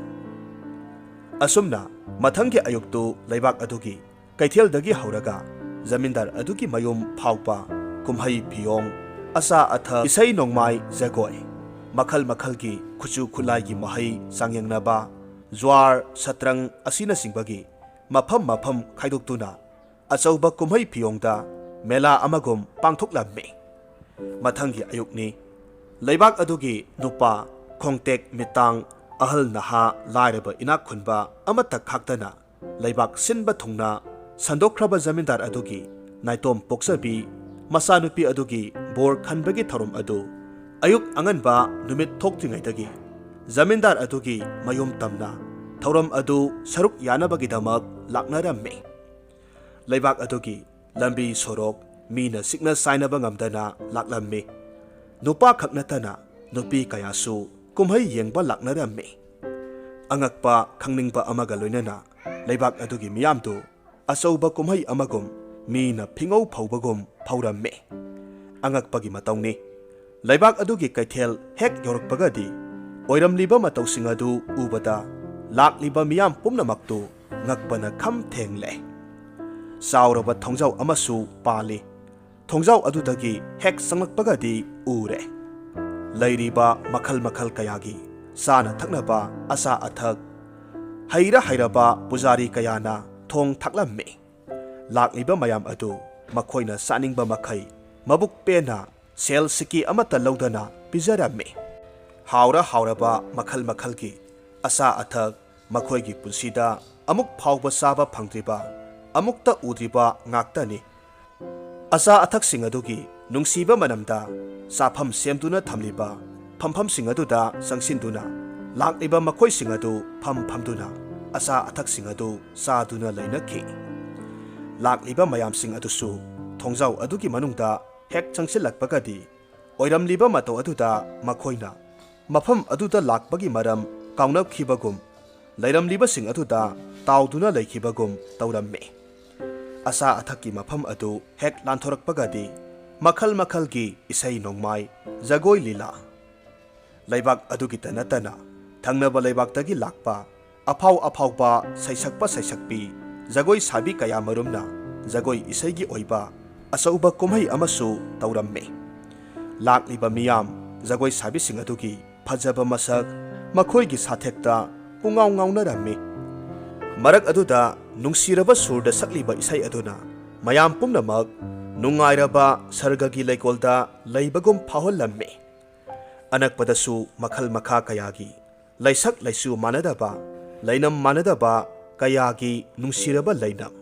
ꯑꯁꯨꯝꯅ ꯃꯊꯪꯒꯤ ꯑꯌꯨꯛꯇꯨ ꯂꯩꯕꯥꯛ ꯑꯗꯨꯒꯤ ꯀꯩꯊꯦꯜꯗꯒꯤ ꯍꯧꯔꯒ ꯖꯃꯤꯟꯗꯥꯔ ꯑꯗꯨꯒꯤ ꯃꯌꯨꯝ ꯐꯥꯎꯕ ꯀꯨꯝꯍꯩ ꯐꯤꯌꯣꯡ, ꯑꯆꯥ ꯑꯊꯛ, ꯏꯁꯩ ꯅꯣꯡꯃꯥꯏ, ꯖꯒꯣꯏ, ꯃꯈꯜ ꯃꯈꯜꯒꯤ ꯈꯨꯠꯁꯨ ꯈꯨꯠꯂꯥꯏꯒꯤ ꯃꯍꯩ ꯆꯥꯡꯌꯦꯡꯅꯕ, ꯖ꯭ꯋꯥꯔ, ꯁꯠꯇ꯭ꯔꯪ ꯑꯁꯤꯅꯆꯤꯡꯕꯒꯤ ꯃꯐꯝ ꯃꯐꯝ ꯈꯥꯏꯗꯣꯛꯇꯨꯅ ꯑꯆꯧꯕ ꯀꯨꯝꯍꯩ ꯐꯤꯌꯣꯡꯗ ꯃꯦꯂꯥ ꯑꯃꯒꯨꯝ ꯄꯥꯡꯊꯣꯛꯂꯝꯃꯤ꯫ ꯃꯊꯪꯒꯤ ꯑꯌꯨꯛꯅꯤ꯫ ꯂꯩꯕꯥꯛ ꯑꯗꯨꯒꯤ ꯅꯨꯄꯥ, ꯈꯣꯡꯇꯦꯛ ꯃꯤꯇꯥꯡ, ꯑꯍꯜ ꯅꯍꯥ, ꯂꯥꯏꯔꯕ ꯏꯅꯥꯛ ꯈꯨꯟꯕ ꯑꯃꯠꯇ ꯈꯥꯛꯇꯅ ꯂꯩꯕꯥꯛ ꯁꯤꯟꯕ ꯊꯨꯡꯅ ꯁꯟꯗꯣꯛꯈ꯭ꯔꯕ ꯖꯃꯤꯟꯗꯥꯔ ꯑꯗꯨꯒꯤ ꯅꯥꯏꯇꯣꯝ ꯄꯣꯛꯆꯕꯤ ꯃꯆꯥꯅꯨꯄꯤ ꯑꯗꯨꯒꯤ ꯕꯣꯔ ꯈꯟꯕꯒꯤ ꯊꯧꯔꯝ ꯑꯗꯨ ꯑꯌꯨꯛ ꯑꯉꯟꯕ ꯅꯨꯃꯤꯠ ꯊꯣꯛꯇ꯭ꯔꯤꯉꯩꯗꯒꯤ ꯖꯃꯤꯟꯗꯥꯔ ꯑꯗꯨꯒꯤ ꯃꯌꯨꯝ ꯇꯝꯅ ꯊꯧꯔꯝ ꯑꯗꯨ ꯁꯔꯨꯛ ꯌꯥꯅꯕꯒꯤꯗꯃꯛ ꯂꯥꯛꯅꯔꯝꯃꯤ꯫ ꯂꯩꯕꯥꯛ ꯑꯗꯨꯒꯤ ꯂꯝꯕꯤ ꯁꯣꯔꯣꯛ ꯃꯤꯅ ꯁꯤꯛꯅ ꯆꯥꯏꯅꯕ ꯉꯝꯗꯅ ꯂꯥꯛꯂꯝꯃꯤ꯫ ꯅꯨꯄꯥ ꯈꯛ ꯅꯠꯇꯅ ꯅꯨꯄꯤ ꯀꯌꯥꯁꯨ ꯀꯨꯝꯍꯩ ꯌꯦꯡꯕ ꯂꯥꯛꯅꯔꯝꯃꯤ꯫ ꯑꯉꯛꯄ ꯈꯪꯅꯤꯡꯕ ꯑꯃꯒ ꯂꯣꯏꯅꯅ ꯂꯩꯕꯥꯛ ꯑꯗꯨꯒꯤ ꯃꯤꯌꯥꯝꯗꯨ ꯑꯆꯧꯕ ꯀꯨꯝꯍꯩ ꯑꯃꯒꯨꯝ ꯃꯤꯅ ꯐꯤꯉꯧ ꯐꯧꯕꯒꯨꯝ ꯐꯧꯔꯝꯃꯤ꯫ ꯑꯉꯛꯄꯒꯤ ꯃꯇꯧꯅꯤ꯫ ꯂꯩꯕꯥꯛ ꯑꯗꯨꯒꯤ ꯀꯩꯊꯦꯜ ꯍꯦꯛ ꯌꯧꯔꯛꯄꯒꯗꯤ ꯑꯣꯏꯔꯝꯂꯤꯕ ꯃꯇꯧꯁꯤꯡ ꯑꯗꯨ ꯎꯕꯗ ꯂꯥꯛꯂꯤꯕ ꯃꯤꯌꯥꯝ ꯄꯨꯝꯅꯃꯛꯇꯨ ꯉꯛꯄꯅ ꯈꯝ ꯊꯦꯡꯂꯦ꯫ ꯆꯥꯎꯔꯕ ꯊꯣꯡꯖꯥꯎ ꯑꯃꯁꯨ ꯄꯥꯜꯂꯤ꯫ ꯊꯣꯡꯖꯥꯎ ꯑꯗꯨꯗꯒꯤ ꯍꯦꯛ ꯆꯪꯂꯛꯄꯒꯗꯤ ꯎꯔꯦ꯫ ꯂꯩꯔꯤꯕ ꯃꯈꯜ ꯃꯈꯜ ꯀꯌꯥꯒꯤ ꯆꯥꯅ ꯊꯛꯅꯕ ꯑꯆꯥ ꯑꯊꯛ, ꯍꯩꯔ ꯍꯩꯔꯕ ꯄꯨꯖꯥꯔꯤ ꯀꯌꯥꯅ ꯊꯣꯡ ꯊꯥꯛꯂꯝꯃꯤ꯫ ꯂꯥꯛꯂꯤꯕ ꯃꯌꯥꯝ ꯑꯗꯨ ꯃꯈꯣꯏꯅ ꯆꯥꯅꯤꯡꯕ ꯃꯈꯩ ꯃꯕꯨꯛ ꯄꯦꯟꯅ ꯁꯦꯜ ꯁꯤꯀꯤ ꯑꯃꯠꯇ ꯂꯧꯗꯅ ꯄꯤꯖꯔꯝꯃꯤ꯫ ꯍꯥꯎꯔ ꯍꯥꯎꯔꯕ ꯃꯈꯜ ꯃꯈꯜꯒꯤ ꯑꯆꯥ ꯑꯊꯛ, ꯃꯈꯣꯏꯒꯤ ꯄꯨꯟꯁꯤꯗ ꯑꯃꯨꯛ ꯐꯥꯎꯕ ꯆꯥꯕ ꯐꯪꯗ꯭ꯔꯤꯕ, ꯑꯃꯨꯛꯇ ꯎꯗ꯭ꯔꯤꯕ ꯉꯥꯛꯇꯅꯤ꯫ ꯑꯆꯥ ꯑꯊꯛꯁꯤꯡ ꯑꯗꯨꯒꯤ ꯅꯨꯡꯁꯤꯕ ꯃꯅꯝꯗ ꯆꯥꯐꯝ ꯁꯦꯝꯗꯨꯅ ꯊꯝꯂꯤꯕ ꯐꯝꯐꯝꯁꯤꯡ ꯑꯗꯨꯗ ꯆꯪꯁꯤꯟꯗꯨꯅ ꯂꯥꯛꯂꯤꯕ ꯃꯈꯣꯏꯁꯤꯡ ꯑꯗꯨ ꯐꯝ ꯐꯝꯗꯨꯅ ꯑꯆꯥ ꯑꯊꯛꯁꯤꯡ ꯑꯗꯨ ꯆꯥꯗꯨꯅ ꯂꯩꯅꯈꯤ꯫ ꯂꯥꯛꯂꯤꯕ ꯃꯌꯥꯝꯁꯤꯡ ꯑꯗꯨꯁꯨ ꯊꯣꯡꯖꯥꯎ ꯑꯗꯨꯒꯤ ꯃꯅꯨꯡꯗ ꯍꯦꯛ ꯆꯪꯁꯤꯜꯂꯛꯄꯒꯗꯤ ꯑꯣꯏꯔꯝꯂꯤꯕ ꯃꯇꯧ ꯑꯗꯨꯗ ꯃꯈꯣꯏꯅ ꯃꯐꯝ ꯑꯗꯨꯗ ꯂꯥꯛꯄꯒꯤ ꯃꯔꯝ ꯀꯥꯎꯅꯈꯤꯕꯒꯨꯝ, ꯂꯩꯔꯝꯂꯤꯕꯁꯤꯡ ꯑꯗꯨꯗ ꯇꯥꯎꯗꯨꯅ ꯂꯩꯈꯤꯕꯒꯨꯝ ꯇꯧꯔꯝꯃꯤ꯫ ꯑꯆꯥ ꯑꯊꯛꯀꯤ ꯃꯐꯝ ꯑꯗꯨ ꯍꯦꯛ ꯂꯥꯟꯊꯣꯔꯛꯄꯒꯗꯤ ꯃꯈꯜ ꯃꯈꯜꯒꯤ ꯏꯁꯩ ꯅꯣꯡꯃꯥꯏ, ꯖꯒꯣꯏ ꯂꯤꯂꯥ, ꯂꯩꯕꯥꯛ ꯑꯗꯨꯒꯤꯇ ꯅꯠꯇꯅ ꯊꯪꯅꯕ ꯂꯩꯕꯥꯛꯇꯒꯤ ꯂꯥꯛꯄ ꯑꯐꯥꯎ ꯑꯐꯥꯎꯕ ꯁꯩꯁꯛꯄ ꯁꯩꯁꯛꯄꯤ, ꯖꯒꯣꯏ ꯁꯥꯕꯤ ꯀꯌꯥ ꯃꯔꯨꯝꯅ ꯖꯒꯣꯏ ꯏꯁꯩꯒꯤ ꯑꯣꯏꯕ ꯑꯆꯧꯕ ꯀꯨꯝꯍꯩ ꯑꯃꯁꯨ ꯇꯧꯔꯝꯃꯤ꯫ ꯂꯥꯛꯂꯤꯕ ꯃꯤꯌꯥꯝ ꯖꯒꯣꯏ ꯁꯥꯕꯤꯁꯤꯡ ꯑꯗꯨꯒꯤ ꯐꯖꯕ ꯃꯁꯛ, ꯃꯈꯣꯏꯒꯤ ꯁꯥꯊꯦꯛꯇ ꯄꯨꯡꯉꯥꯎ ꯉꯥꯎꯅꯔꯝꯃꯤ꯫ ꯃꯔꯛ ꯑꯗꯨꯗ ꯅꯨꯡꯁꯤꯔꯕ ꯁꯨꯔꯗ ꯁꯛꯂꯤꯕ ꯏꯁꯩ ꯑꯗꯨꯅ ꯃꯌꯥꯝ ꯄꯨꯝꯅꯃꯛ ꯅꯨꯡꯉꯥꯏꯔꯕ ꯁꯔꯒꯒꯤ ꯂꯩꯀꯣꯜꯗ ꯂꯩꯕꯒꯨꯝ ꯐꯥꯎꯍꯜꯂꯝꯃꯤ꯫ ꯑꯅꯛꯄꯗꯁꯨ ꯃꯈꯜ ꯃꯈꯥ ꯀꯌꯥꯒꯤ, ꯂꯩꯁꯛ ꯂꯩꯆꯨ ꯃꯥꯟꯅꯗꯕ, ꯂꯩꯅꯝ ꯃꯥꯟꯅꯗꯕ ꯀꯌꯥꯒꯤ ꯅꯨꯡꯁꯤꯔꯕ ꯂꯩꯅꯝ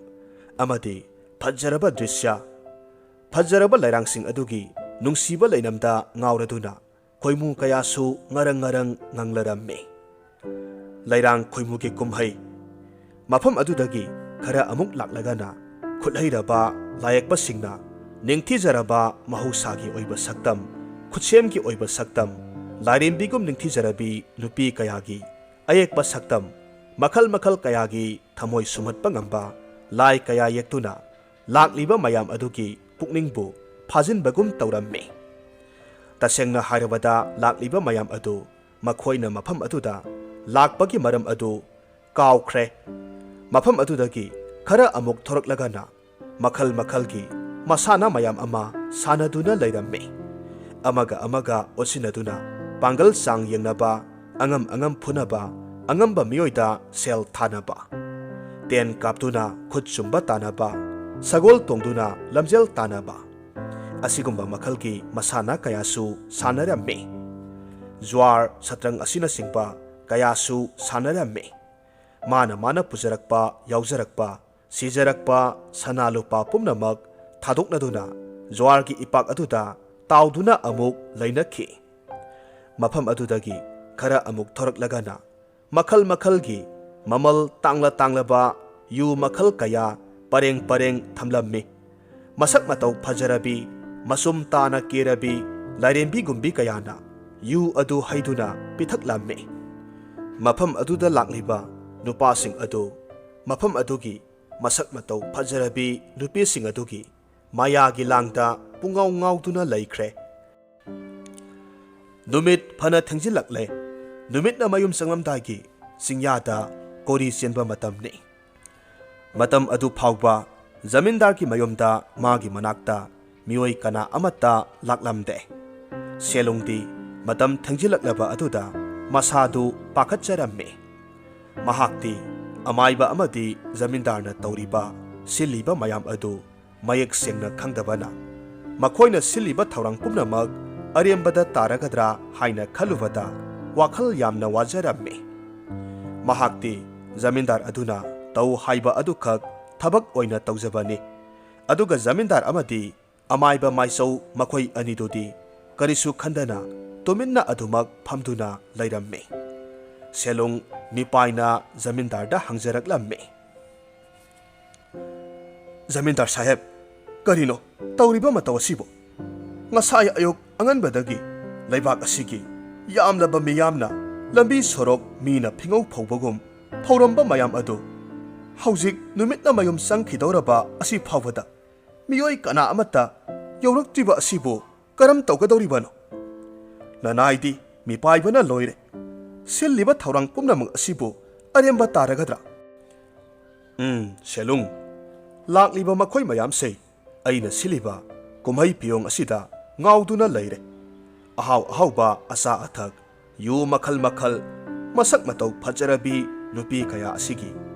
ꯑꯃꯗꯤ ꯐꯖꯔꯕ ꯗ꯭ꯔꯤꯁ꯭ꯌ, ꯐꯖꯔꯕ ꯂꯩꯔꯥꯡꯁꯤꯡ ꯑꯗꯨꯒꯤ ꯅꯨꯡꯁꯤꯕ ꯂꯩꯅꯝꯗ ꯉꯥꯎꯔꯗꯨꯅ ꯈꯣꯏꯃꯨ ꯀꯌꯥꯁꯨ ꯉꯔꯪ ꯉꯔꯪ ꯉꯪꯂꯔꯝꯃꯤ꯫ ꯂꯩꯔꯥꯡ ꯈꯣꯏꯃꯨꯒꯤ ꯀꯨꯝꯍꯩ꯫ ꯃꯐꯝ ꯑꯗꯨꯗꯒꯤ ꯈꯔ ꯑꯃꯨꯛ ꯂꯥꯛꯂꯒꯅ ꯈꯨꯠꯍꯩꯔꯕ ꯂꯥꯏꯌꯦꯛꯄꯁꯤꯡꯅ ꯅꯤꯡꯊꯤꯖꯔꯕ ꯃꯍꯧꯁꯥꯒꯤ ꯑꯣꯏꯕ ꯁꯛꯇꯝ, ꯈꯨꯠꯁꯦꯝꯒꯤ ꯑꯣꯏꯕ ꯁꯛꯇꯝ, ꯂꯥꯏꯔꯦꯝꯕꯤꯒꯨꯝ ꯅꯤꯡꯊꯤꯖꯔꯕꯤ ꯅꯨꯄꯤ ꯀꯌꯥꯒꯤ ꯑꯌꯦꯛꯄ ꯁꯛꯇꯝ, ꯃꯈꯜ ꯃꯈꯜ ꯀꯌꯥꯒꯤ ꯊꯃꯣꯏ ꯁꯨꯝꯍꯠꯄ ꯉꯝꯕ ꯂꯥꯏ ꯀꯌꯥ ꯌꯦꯛꯇꯨꯅ ꯂꯥꯛꯂꯤꯕ ꯃꯌꯥꯝ ꯑꯗꯨꯒꯤ ꯄꯨꯛꯅꯤꯡꯕꯨ ꯐꯥꯖꯤꯟꯕꯒꯨꯝ ꯇꯧꯔꯝꯃꯤ꯫ ꯇꯁꯦꯡꯅ ꯍꯥꯏꯔꯕꯗ, ꯂꯥꯛꯂꯤꯕ ꯃꯌꯥꯝ ꯑꯗꯨ ꯃꯈꯣꯏꯅ ꯃꯐꯝ ꯑꯗꯨꯗ ꯂꯥꯛꯄꯒꯤ ꯃꯔꯝ ꯑꯗꯨ ꯀꯥꯎꯈ꯭ꯔꯦ꯫ ꯃꯐꯝ ꯑꯗꯨꯗꯒꯤ ꯈꯔ ꯑꯃꯨꯛ ꯊꯣꯔꯛꯂꯒꯅ ꯃꯈꯜ ꯃꯈꯜꯒꯤ ꯃꯁꯥꯟꯅ ꯃꯌꯥꯝ ꯑꯃ ꯁꯥꯟꯅꯗꯨꯅ ꯂꯩꯔꯝꯃꯤ꯫ ꯑꯃꯒ ꯑꯃꯒ ꯑꯣꯠꯁꯤꯟꯅꯗꯨꯅ ꯄꯥꯡꯒꯜ ꯆꯥꯡ ꯌꯦꯡꯅꯕ, ꯑꯉꯝ ꯑꯉꯝ ꯐꯨꯅꯕ, ꯑꯉꯝꯕ ꯃꯤꯑꯣꯏꯗ ꯁꯦꯜ ꯊꯥꯅꯕ, ꯇꯦꯟ ꯀꯥꯞꯇꯨꯅ ꯈꯨꯠ ꯆꯨꯝꯕ ꯇꯥꯅꯕ, ꯁꯒꯣꯜ ꯇꯣꯡꯗꯨꯅ ꯂꯝꯖꯦꯜ ꯇꯥꯅꯕ, ꯑꯁꯤꯒꯨꯝꯕ ꯃꯈꯜꯒꯤ ꯃꯁꯥꯟꯅ ꯀꯌꯥꯁꯨ ꯁꯥꯟꯅꯔꯝꯃꯤ꯫ ꯖ꯭ꯋꯥꯔ, ꯁꯇ꯭ꯔꯪ ꯑꯁꯤꯅꯆꯤꯡꯕ ꯀꯌꯥꯁꯨ ꯁꯥꯟꯅꯔꯝꯃꯤ꯫ ꯃꯥꯅ ꯃꯥꯅ ꯄꯨꯖꯔꯛꯄ, ꯌꯥꯎꯖꯔꯛꯄ, ꯁꯤꯖꯔꯛꯄ ꯁꯅꯥ ꯂꯨꯄꯥ ꯄꯨꯝꯅꯃꯛ ꯊꯥꯗꯣꯛꯅꯗꯨꯅ ꯖ꯭ꯋꯥꯔꯒꯤ ꯏꯄꯥꯛ ꯑꯗꯨꯗ ꯇꯥꯎꯗꯨꯅ ꯑꯃꯨꯛ ꯂꯩꯅꯈꯤ꯫ ꯃꯐꯝ ꯑꯗꯨꯗꯒꯤ ꯈꯔ ꯑꯃꯨꯛ ꯊꯣꯔꯛꯂꯒꯅ ꯃꯈꯜ ꯃꯈꯜꯒꯤ ꯃꯃꯜ ꯇꯥꯡꯂ ꯇꯥꯡꯂꯕ ꯌꯨ ꯃꯈꯜ ꯀꯌꯥ ꯄꯔꯦꯡ ꯄꯔꯦꯡ ꯊꯝꯂꯝꯃꯤ꯫ ꯃꯁꯛ ꯃꯇꯧ ꯐꯖꯔꯕꯤ, ꯃꯆꯨꯝ ꯇꯥꯅ ꯀꯦꯔꯕꯤ ꯂꯥꯏꯔꯦꯝꯕꯤꯒꯨꯝꯕꯤ ꯀꯌꯥꯅ ꯌꯨ ꯑꯗꯨ ꯍꯩꯗꯨꯅ ꯄꯤꯊꯛꯂꯝꯃꯤ꯫ ꯃꯐꯝ ꯑꯗꯨꯗ ꯂꯥꯛꯂꯤꯕ ꯅꯨꯄꯥꯁꯤꯡ ꯑꯗꯨ ꯃꯐꯝ ꯑꯗꯨꯒꯤ ꯃꯁꯛ ꯃꯇꯧ ꯐꯖꯔꯕꯤ ꯅꯨꯄꯤꯁꯤꯡ ꯑꯗꯨꯒꯤ ꯃꯌꯥꯒꯤ ꯂꯥꯡꯗ ꯄꯨꯡꯉꯥꯎ ꯉꯥꯎꯗꯨꯅ ꯂꯩꯈ꯭ꯔꯦ꯫ ꯅꯨꯃꯤꯠ ꯐꯅ ꯊꯦꯡꯖꯤꯜꯂꯛꯂꯦ꯫ ꯅꯨꯃꯤꯠꯅ ꯃꯌꯨꯝ ꯆꯪꯂꯝꯗꯥꯏꯒꯤ ꯆꯤꯡꯌꯥꯗ ꯀꯣꯔꯤ ꯆꯦꯟꯕ ꯃꯇꯝꯅꯤ꯫ ꯃꯇꯝ ꯑꯗꯨ ꯐꯥꯎꯕ ꯖꯃꯤꯟꯗꯥꯔꯒꯤ ꯃꯌꯨꯝꯗ ꯃꯥꯒꯤ ꯃꯅꯥꯛꯇ ꯃꯤꯑꯣꯏ ꯀꯅꯥ ꯑꯃꯠꯇ ꯂꯥꯛꯂꯝꯗꯦ꯫ ꯁꯦꯂꯨꯡꯗꯤ ꯃꯇꯝ ꯊꯦꯡꯖꯤꯜꯂꯛꯂꯕ ꯑꯗꯨꯗ ꯃꯁꯥꯗꯨ ꯄꯥꯈꯠꯆꯔꯝꯃꯤ꯫ ꯃꯍꯥꯛꯇꯤ ꯑꯃꯥꯏꯕ ꯑꯃꯗꯤ ꯖꯃꯤꯟꯗꯥꯔꯅ ꯇꯧꯔꯤꯕ, ꯁꯤꯜꯂꯤꯕ ꯃꯌꯥꯝ ꯑꯗꯨ ꯃꯌꯦꯛ ꯁꯦꯡꯅ ꯈꯪꯗꯕꯅ, ꯃꯈꯣꯏꯅ ꯁꯤꯜꯂꯤꯕ ꯊꯧꯔꯥꯡ ꯄꯨꯝꯅꯃꯛ ꯑꯔꯦꯝꯕꯗ ꯇꯥꯔꯒꯗ꯭ꯔꯥ ꯍꯥꯏꯅ ꯈꯜꯂꯨꯕꯗ ꯋꯥꯈꯜ ꯌꯥꯝꯅ ꯋꯥꯖꯔꯝꯃꯤ꯫ ꯃꯍꯥꯛꯇꯤ ꯖꯃꯤꯟꯗꯥꯔ ꯑꯗꯨꯅ ꯇꯧ ꯍꯥꯏꯕ ꯑꯗꯨꯈꯛ ꯊꯕꯛ ꯑꯣꯏꯅ ꯇꯧꯖꯕꯅꯤ꯫ ꯑꯗꯨꯒ ꯖꯃꯤꯟꯗꯥꯔ ꯑꯃꯗꯤ ꯑꯃꯥꯏꯕ ꯃꯥꯏꯆꯧ ꯃꯈꯣꯏ ꯑꯅꯤꯗꯨꯗꯤ ꯀꯔꯤꯁꯨ ꯈꯟꯗꯅ ꯇꯨꯃꯤꯟꯅ ꯑꯗꯨꯃꯛ ꯐꯝꯗꯨꯅ ꯂꯩꯔꯝꯃꯤ꯫ ꯁꯦꯂꯨꯡ ꯃꯤꯄꯥꯏꯅ ꯖꯃꯤꯟꯗꯥꯔꯗ ꯍꯪꯖꯔꯛꯂꯝꯃꯤ꯫ "ꯖꯃꯤꯟꯗꯥꯔ ꯁꯥꯍꯦꯕ, ꯀꯔꯤꯅꯣ ꯇꯧꯔꯤꯕ ꯃꯇꯧ ꯑꯁꯤꯕꯨ? ꯉꯁꯥꯏ ꯑꯌꯨꯛ ꯑꯉꯟꯕꯗꯒꯤ ꯂꯩꯕꯥꯛ ꯑꯁꯤꯒꯤ ꯌꯥꯝꯂꯕ ꯃꯤꯌꯥꯝꯅ ꯂꯝꯕꯤ ꯁꯣꯔꯣꯛ ꯃꯤꯅ ꯐꯤꯉꯧ ꯐꯧꯕꯒꯨꯝ ꯐꯧꯔꯝꯕ ꯃꯌꯥꯝ ꯑꯗꯨ ꯍꯧꯖꯤꯛ ꯅꯨꯃꯤꯠꯅ ꯃꯌꯨꯝ ꯆꯪꯈꯤꯗꯧꯔꯕ ꯑꯁꯤ ꯐꯥꯎꯕꯗ ꯃꯤꯑꯣꯏ ꯀꯅꯥ ꯑꯃꯠꯇ ꯌꯧꯔꯛꯇ꯭ꯔꯤꯕ ꯑꯁꯤꯕꯨ ꯀꯔꯝ ꯇꯧꯒꯗꯧꯔꯤꯕꯅꯣ? ꯅꯅꯥꯏꯗꯤ ꯃꯤꯄꯥꯏꯕꯅ ꯂꯣꯏꯔꯦ꯫ ꯁꯤꯜꯂꯤꯕ ꯊꯧꯔꯥꯡ ꯄꯨꯝꯅꯃꯛ ꯑꯁꯤꯕꯨ ꯑꯔꯦꯝꯕ ꯇꯥꯔꯒꯗ꯭ꯔꯥ?" "ꯎꯝ, ꯁꯦꯂꯨꯡ, ꯂꯥꯛꯂꯤꯕ ꯃꯈꯣꯏ ꯃꯌꯥꯝꯁꯦ ꯑꯩꯅ ꯁꯤꯜꯂꯤꯕ ꯀꯨꯝꯍꯩ ꯐꯤꯌꯣꯡ ꯑꯁꯤꯗ ꯉꯥꯎꯗꯨꯅ ꯂꯩꯔꯦ꯫ ꯑꯍꯥꯎ ꯑꯍꯥꯎꯕ ꯑꯆꯥ ꯑꯊꯛ, ꯌꯨ ꯃꯈꯜ ꯃꯈꯜ, ꯃꯁꯛ ꯃꯇꯧ ꯐꯖꯔꯕꯤ ꯅꯨꯄꯤ ꯀꯌꯥ ꯑꯁꯤꯒꯤ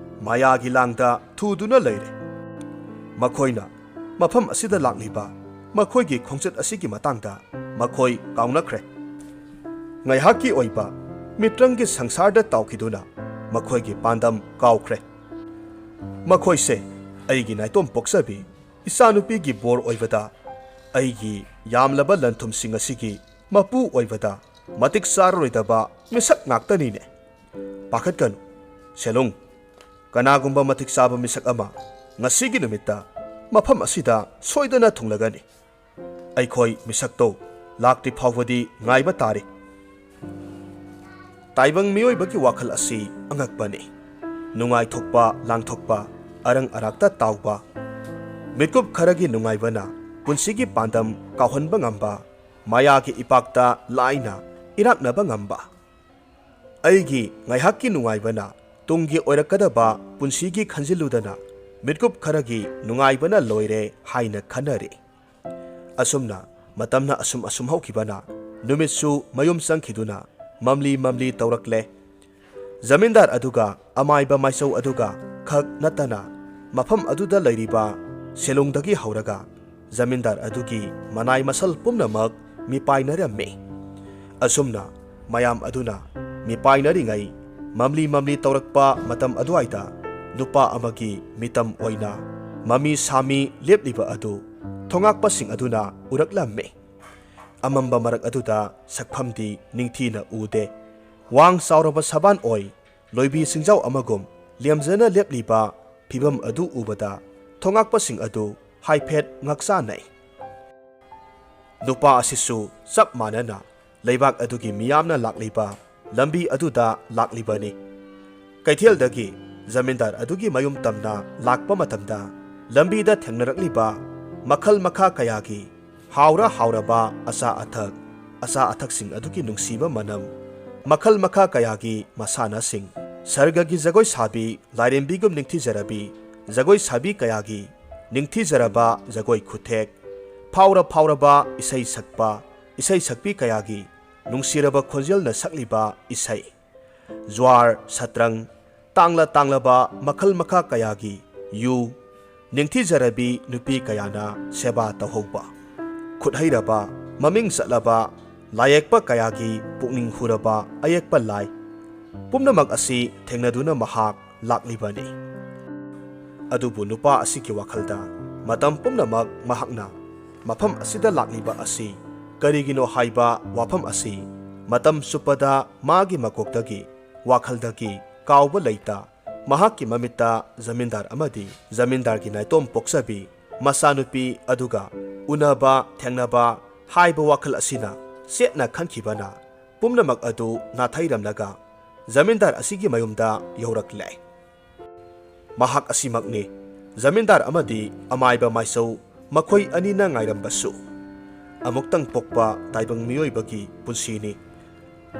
ꯃꯌꯥꯒꯤ ꯂꯥꯡꯗ ꯊꯨꯗꯨꯅ ꯂꯩꯔꯦ꯫ ꯃꯈꯣꯏꯅ ꯃꯐꯝ ꯑꯁꯤꯗ ꯂꯥꯛꯂꯤꯕ ꯃꯈꯣꯏꯒꯤ ꯈꯣꯡꯆꯠ ꯑꯁꯤꯒꯤ ꯃꯇꯥꯡꯗ ꯃꯈꯣꯏ ꯀꯥꯎꯅꯈ꯭ꯔꯦ꯫ ꯉꯥꯏꯍꯥꯛꯀꯤ ꯑꯣꯏꯕ ꯃꯤꯇ꯭ꯔꯪꯒꯤ ꯁꯪꯁꯥꯔꯗ ꯇꯥꯎꯈꯤꯗꯨꯅ ꯃꯈꯣꯏꯒꯤ ꯄꯥꯟꯗꯝ ꯀꯥꯎꯈ꯭ꯔꯦ꯫ ꯃꯈꯣꯏꯁꯦ ꯑꯩꯒꯤ ꯅꯥꯏꯇꯣꯝ ꯄꯣꯛꯆꯕꯤ ꯏꯆꯥꯅꯨꯄꯤꯒꯤ ꯕꯣꯔ ꯑꯣꯏꯕꯗ, ꯑꯩꯒꯤ ꯌꯥꯝꯂꯕ ꯂꯟꯊꯨꯝꯁꯤꯡ ꯑꯁꯤꯒꯤ ꯃꯄꯨ ꯑꯣꯏꯕꯗ ꯃꯇꯤꯛ ꯆꯥꯔꯔꯣꯏꯗꯕ ꯃꯤꯁꯛ ꯉꯥꯛꯇꯅꯤꯅꯦ꯫ ꯄꯥꯈꯠꯀꯅꯨ, ꯁꯦꯂꯨꯡ꯫ ꯀꯅꯥꯒꯨꯝꯕ ꯃꯇꯤꯛ ꯆꯥꯕ ꯃꯤꯁꯛ ꯑꯃ ꯉꯁꯤꯒꯤ ꯅꯨꯃꯤꯠꯇ ꯃꯐꯝ ꯑꯁꯤꯗ ꯁꯣꯏꯗꯅ ꯊꯨꯡꯂꯒꯅꯤ꯫ ꯑꯩꯈꯣꯏ ꯃꯤꯁꯛꯇꯣ ꯂꯥꯛꯇ꯭ꯔꯤ ꯐꯥꯎꯕꯗꯤ ꯉꯥꯏꯕ ꯇꯥꯔꯤ꯫ ꯇꯥꯏꯕꯪ ꯃꯤꯑꯣꯏꯕꯒꯤ ꯋꯥꯈꯜ ꯑꯁꯤ ꯑꯉꯛꯄꯅꯤ꯫ ꯅꯨꯡꯉꯥꯏꯊꯣꯛꯄ, ꯂꯥꯡꯊꯣꯛꯄ, ꯑꯔꯪ ꯑꯔꯥꯛꯇ ꯇꯥꯎꯕ꯫ ꯃꯤꯀꯨꯞ ꯈꯔꯒꯤ ꯅꯨꯡꯉꯥꯏꯕꯅ ꯄꯨꯟꯁꯤꯒꯤ ꯄꯥꯟꯗꯝ ꯀꯥꯎꯍꯟꯕ ꯉꯝꯕ, ꯃꯌꯥꯒꯤ ꯏꯄꯥꯛꯇ ꯂꯥꯏꯅ ꯏꯔꯥꯛꯅꯕ ꯉꯝꯕ꯫ ꯑꯩꯒꯤ ꯉꯥꯏꯍꯥꯛꯀꯤ ꯅꯨꯡꯉꯥꯏꯕꯅ ꯇꯨꯡꯒꯤ ꯑꯣꯏꯔꯛꯀꯗꯕ ꯄꯨꯟꯁꯤꯒꯤ ꯈꯟꯖꯤꯜꯂꯨꯗꯅ ꯃꯤꯠꯀꯨꯞ ꯈꯔꯒꯤ ꯅꯨꯡꯉꯥꯏꯕꯅ ꯂꯣꯏꯔꯦ ꯍꯥꯏꯅ ꯈꯟꯅꯔꯤ꯫ ꯑꯁꯨꯝꯅ ꯃꯇꯝꯅ ꯑꯁꯨꯝ ꯑꯁꯨꯝ ꯍꯧꯈꯤꯕꯅ ꯅꯨꯃꯤꯠꯁꯨ ꯃꯌꯨꯝ ꯆꯪꯈꯤꯗꯨꯅ ꯃꯝꯂꯤ ꯃꯝꯂꯤ ꯇꯧꯔꯛꯂꯦ꯫ ꯖꯃꯤꯟꯗꯥꯔ ꯑꯗꯨꯒ ꯑꯃꯥꯏꯕ ꯃꯥꯏꯆꯧ ꯑꯗꯨꯒ ꯈꯛ ꯅꯠꯇꯅ ꯃꯐꯝ ꯑꯗꯨꯗ ꯂꯩꯔꯤꯕ ꯁꯦꯂꯨꯡꯗꯒꯤ ꯍꯧꯔꯒ ꯖꯃꯤꯟꯗꯥꯔ ꯑꯗꯨꯒꯤ ꯃꯅꯥꯏ ꯃꯁꯜ ꯄꯨꯝꯅꯃꯛ ꯃꯤꯄꯥꯏꯅꯔꯝꯃꯤ꯫ ꯑꯁꯨꯝꯅ ꯃꯌꯥꯝ ꯑꯗꯨꯅ ꯃꯤꯄꯥꯏꯅꯔꯤꯉꯩ ꯃꯝꯂꯤ ꯃꯝꯂꯤ ꯇꯧꯔꯛꯄ ꯃꯇꯝ ꯑꯗꯨꯋꯥꯏꯗ ꯅꯨꯄꯥ ꯑꯃꯒꯤ ꯃꯤꯇꯝ ꯑꯣꯏꯅ ꯃꯃꯤ ꯁꯥꯃꯤ ꯂꯦꯞꯂꯤꯕ ꯑꯗꯨ ꯊꯣꯉꯥꯛꯄꯁꯤꯡ ꯑꯗꯨꯅ ꯎꯔꯛꯂꯝꯃꯤ꯫ ꯑꯃꯝꯕ ꯃꯔꯛ ꯑꯗꯨꯗ ꯁꯛꯐꯝꯗꯤ ꯅꯤꯡꯊꯤꯅ ꯎꯗꯦ꯫ ꯋꯥꯡ ꯆꯥꯎꯔꯕ ꯁꯕꯥꯟ ꯑꯣꯏ ꯂꯣꯏꯕꯤ ꯁꯤꯡꯖꯥꯎ ꯑꯃꯒꯨꯝ ꯂꯦꯝꯖꯅ ꯂꯦꯞꯂꯤꯕ ꯐꯤꯚꯝ ꯑꯗꯨ ꯎꯕꯗ ꯊꯣꯉꯥꯛꯄꯁꯤꯡ ꯑꯗꯨ ꯍꯥꯏꯐꯦꯠ ꯉꯛꯆꯥꯅꯩ꯫ ꯅꯨꯄꯥ ꯑꯁꯤꯁꯨ ꯆꯞ ꯃꯥꯟꯅꯅ ꯂꯩꯕꯥꯛ ꯑꯗꯨꯒꯤ ꯃꯤꯌꯥꯝꯅ ꯂꯥꯛꯂꯤꯕ ꯂꯝꯕꯤ ꯑꯗꯨꯗ ꯂꯥꯛꯂꯤꯕꯅꯤ꯫ ꯀꯩꯊꯦꯜꯗꯒꯤ ꯖꯃꯤꯟꯗꯥꯔ ꯑꯗꯨꯒꯤ ꯃꯌꯨꯝ ꯇꯝꯅ ꯂꯥꯛꯄ ꯃꯇꯝꯗ ꯂꯝꯕꯤꯗ ꯊꯦꯡꯅꯔꯛꯂꯤꯕ ꯃꯈꯜ ꯃꯈꯥ ꯀꯌꯥꯒꯤ ꯍꯥꯎꯔ ꯍꯥꯎꯔꯕ ꯑꯆꯥ ꯑꯊꯛ, ꯑꯆꯥ ꯑꯊꯛꯁꯤꯡ ꯑꯗꯨꯒꯤ ꯅꯨꯡꯁꯤꯕ ꯃꯅꯝ, ꯃꯈꯜ ꯃꯈꯥ ꯀꯌꯥꯒꯤ ꯃꯁꯥꯟꯅꯁꯤꯡ, ꯁꯔꯒꯒꯤ ꯖꯒꯣꯏ ꯁꯥꯕꯤ ꯂꯥꯏꯔꯦꯝꯕꯤꯒꯨꯝ ꯅꯤꯡꯊꯤꯖꯔꯕꯤ ꯖꯒꯣꯏ ꯁꯥꯕꯤ ꯀꯌꯥꯒꯤ ꯅꯤꯡꯊꯤꯖꯔꯕ ꯖꯒꯣꯏ ꯈꯨꯊꯦꯛ, ꯐꯥꯎꯔ ꯐꯥꯎꯔꯕ ꯏꯁꯩ ꯁꯛꯄ ꯏꯁꯩ ꯁꯛꯄꯤ ꯀꯌꯥꯒꯤ ꯅꯨꯡꯁꯤꯔꯕ ꯈꯣꯟꯖꯦꯜꯅ ꯁꯛꯂꯤꯕ ꯏꯁꯩ, ꯖ꯭ꯋꯥꯔ, ꯁꯇ꯭ꯔꯪ, ꯇꯥꯡꯂ ꯇꯥꯡꯂꯕ ꯃꯈꯜ ꯃꯈꯥ ꯀꯌꯥꯒꯤ ꯌꯨ, ꯅꯤꯡꯊꯤꯖꯔꯕꯤ ꯅꯨꯄꯤ ꯀꯌꯥꯅ ꯁꯦꯕꯥ ꯇꯧꯍꯧꯕ꯫ ꯈꯨꯠ ꯍꯩꯔꯕ, ꯃꯃꯤꯡ ꯆꯠꯂꯕ ꯂꯥꯌꯦꯛꯄ ꯀꯌꯥꯒꯤ ꯄꯨꯛꯅꯤꯡ ꯍꯨꯔꯕ ꯑꯌꯦꯛꯄ ꯂꯥꯏ ꯄꯨꯝꯅꯃꯛ ꯑꯁꯤ ꯊꯦꯡꯅꯗꯨꯅ ꯃꯍꯥꯛ ꯂꯥꯛꯂꯤꯕꯅꯤ꯫ ꯑꯗꯨꯕꯨ ꯅꯨꯄꯥ ꯑꯁꯤꯒꯤ ꯋꯥꯈꯜꯗ ꯃꯇꯝ ꯄꯨꯝꯅꯃꯛ ꯃꯍꯥꯛꯅ ꯃꯐꯝ ꯑꯁꯤꯗ ꯂꯥꯛꯂꯤꯕ ꯑꯁꯤ ꯀꯔꯤꯒꯤꯅꯣ ꯍꯥꯏꯕ ꯋꯥꯐꯝ ꯑꯁꯤ ꯃꯇꯝ ꯆꯨꯞꯄꯗ ꯃꯥꯒꯤ ꯃꯀꯣꯛꯇꯒꯤ, ꯋꯥꯈꯜꯗꯒꯤ ꯀꯥꯎꯕ ꯂꯩꯇ, ꯃꯍꯥꯛꯀꯤ ꯃꯃꯤꯠꯇ ꯖꯃꯤꯟꯗꯥꯔ ꯑꯃꯗꯤ ꯖꯃꯤꯟꯗꯥꯔꯒꯤ ꯅꯥꯏꯇꯣꯝ ꯄꯣꯛꯆꯕꯤ ꯃꯆꯥꯅꯨꯄꯤ ꯑꯗꯨꯒ ꯎꯅꯕ ꯊꯦꯡꯅꯕ ꯍꯥꯏꯕ ꯋꯥꯈꯜ ꯑꯁꯤꯅ ꯆꯦꯠꯅ ꯈꯟꯈꯤꯕꯅ ꯄꯨꯝꯅꯃꯛ ꯑꯗꯨ ꯅꯥꯊꯩꯔꯝꯂꯒ ꯖꯃꯤꯟꯗꯥꯔ ꯑꯁꯤꯒꯤ ꯃꯌꯨꯝꯗ ꯌꯧꯔꯛꯂꯦ꯫ ꯃꯍꯥꯛ ꯑꯁꯤꯃꯛꯅꯤ, ꯖꯃꯤꯟꯗꯥꯔ ꯑꯃꯗꯤ ꯑꯃꯥꯏꯕ ꯃꯥꯏꯆꯧ ꯃꯈꯣꯏ ꯑꯅꯤꯅ ꯉꯥꯏꯔꯝꯕꯁꯨ꯫ ꯑꯃꯨꯛꯇꯪ ꯄꯣꯛꯄ ꯇꯥꯏꯕꯪ ꯃꯤꯑꯣꯏꯕꯒꯤ ꯄꯨꯟꯁꯤꯅꯤ꯫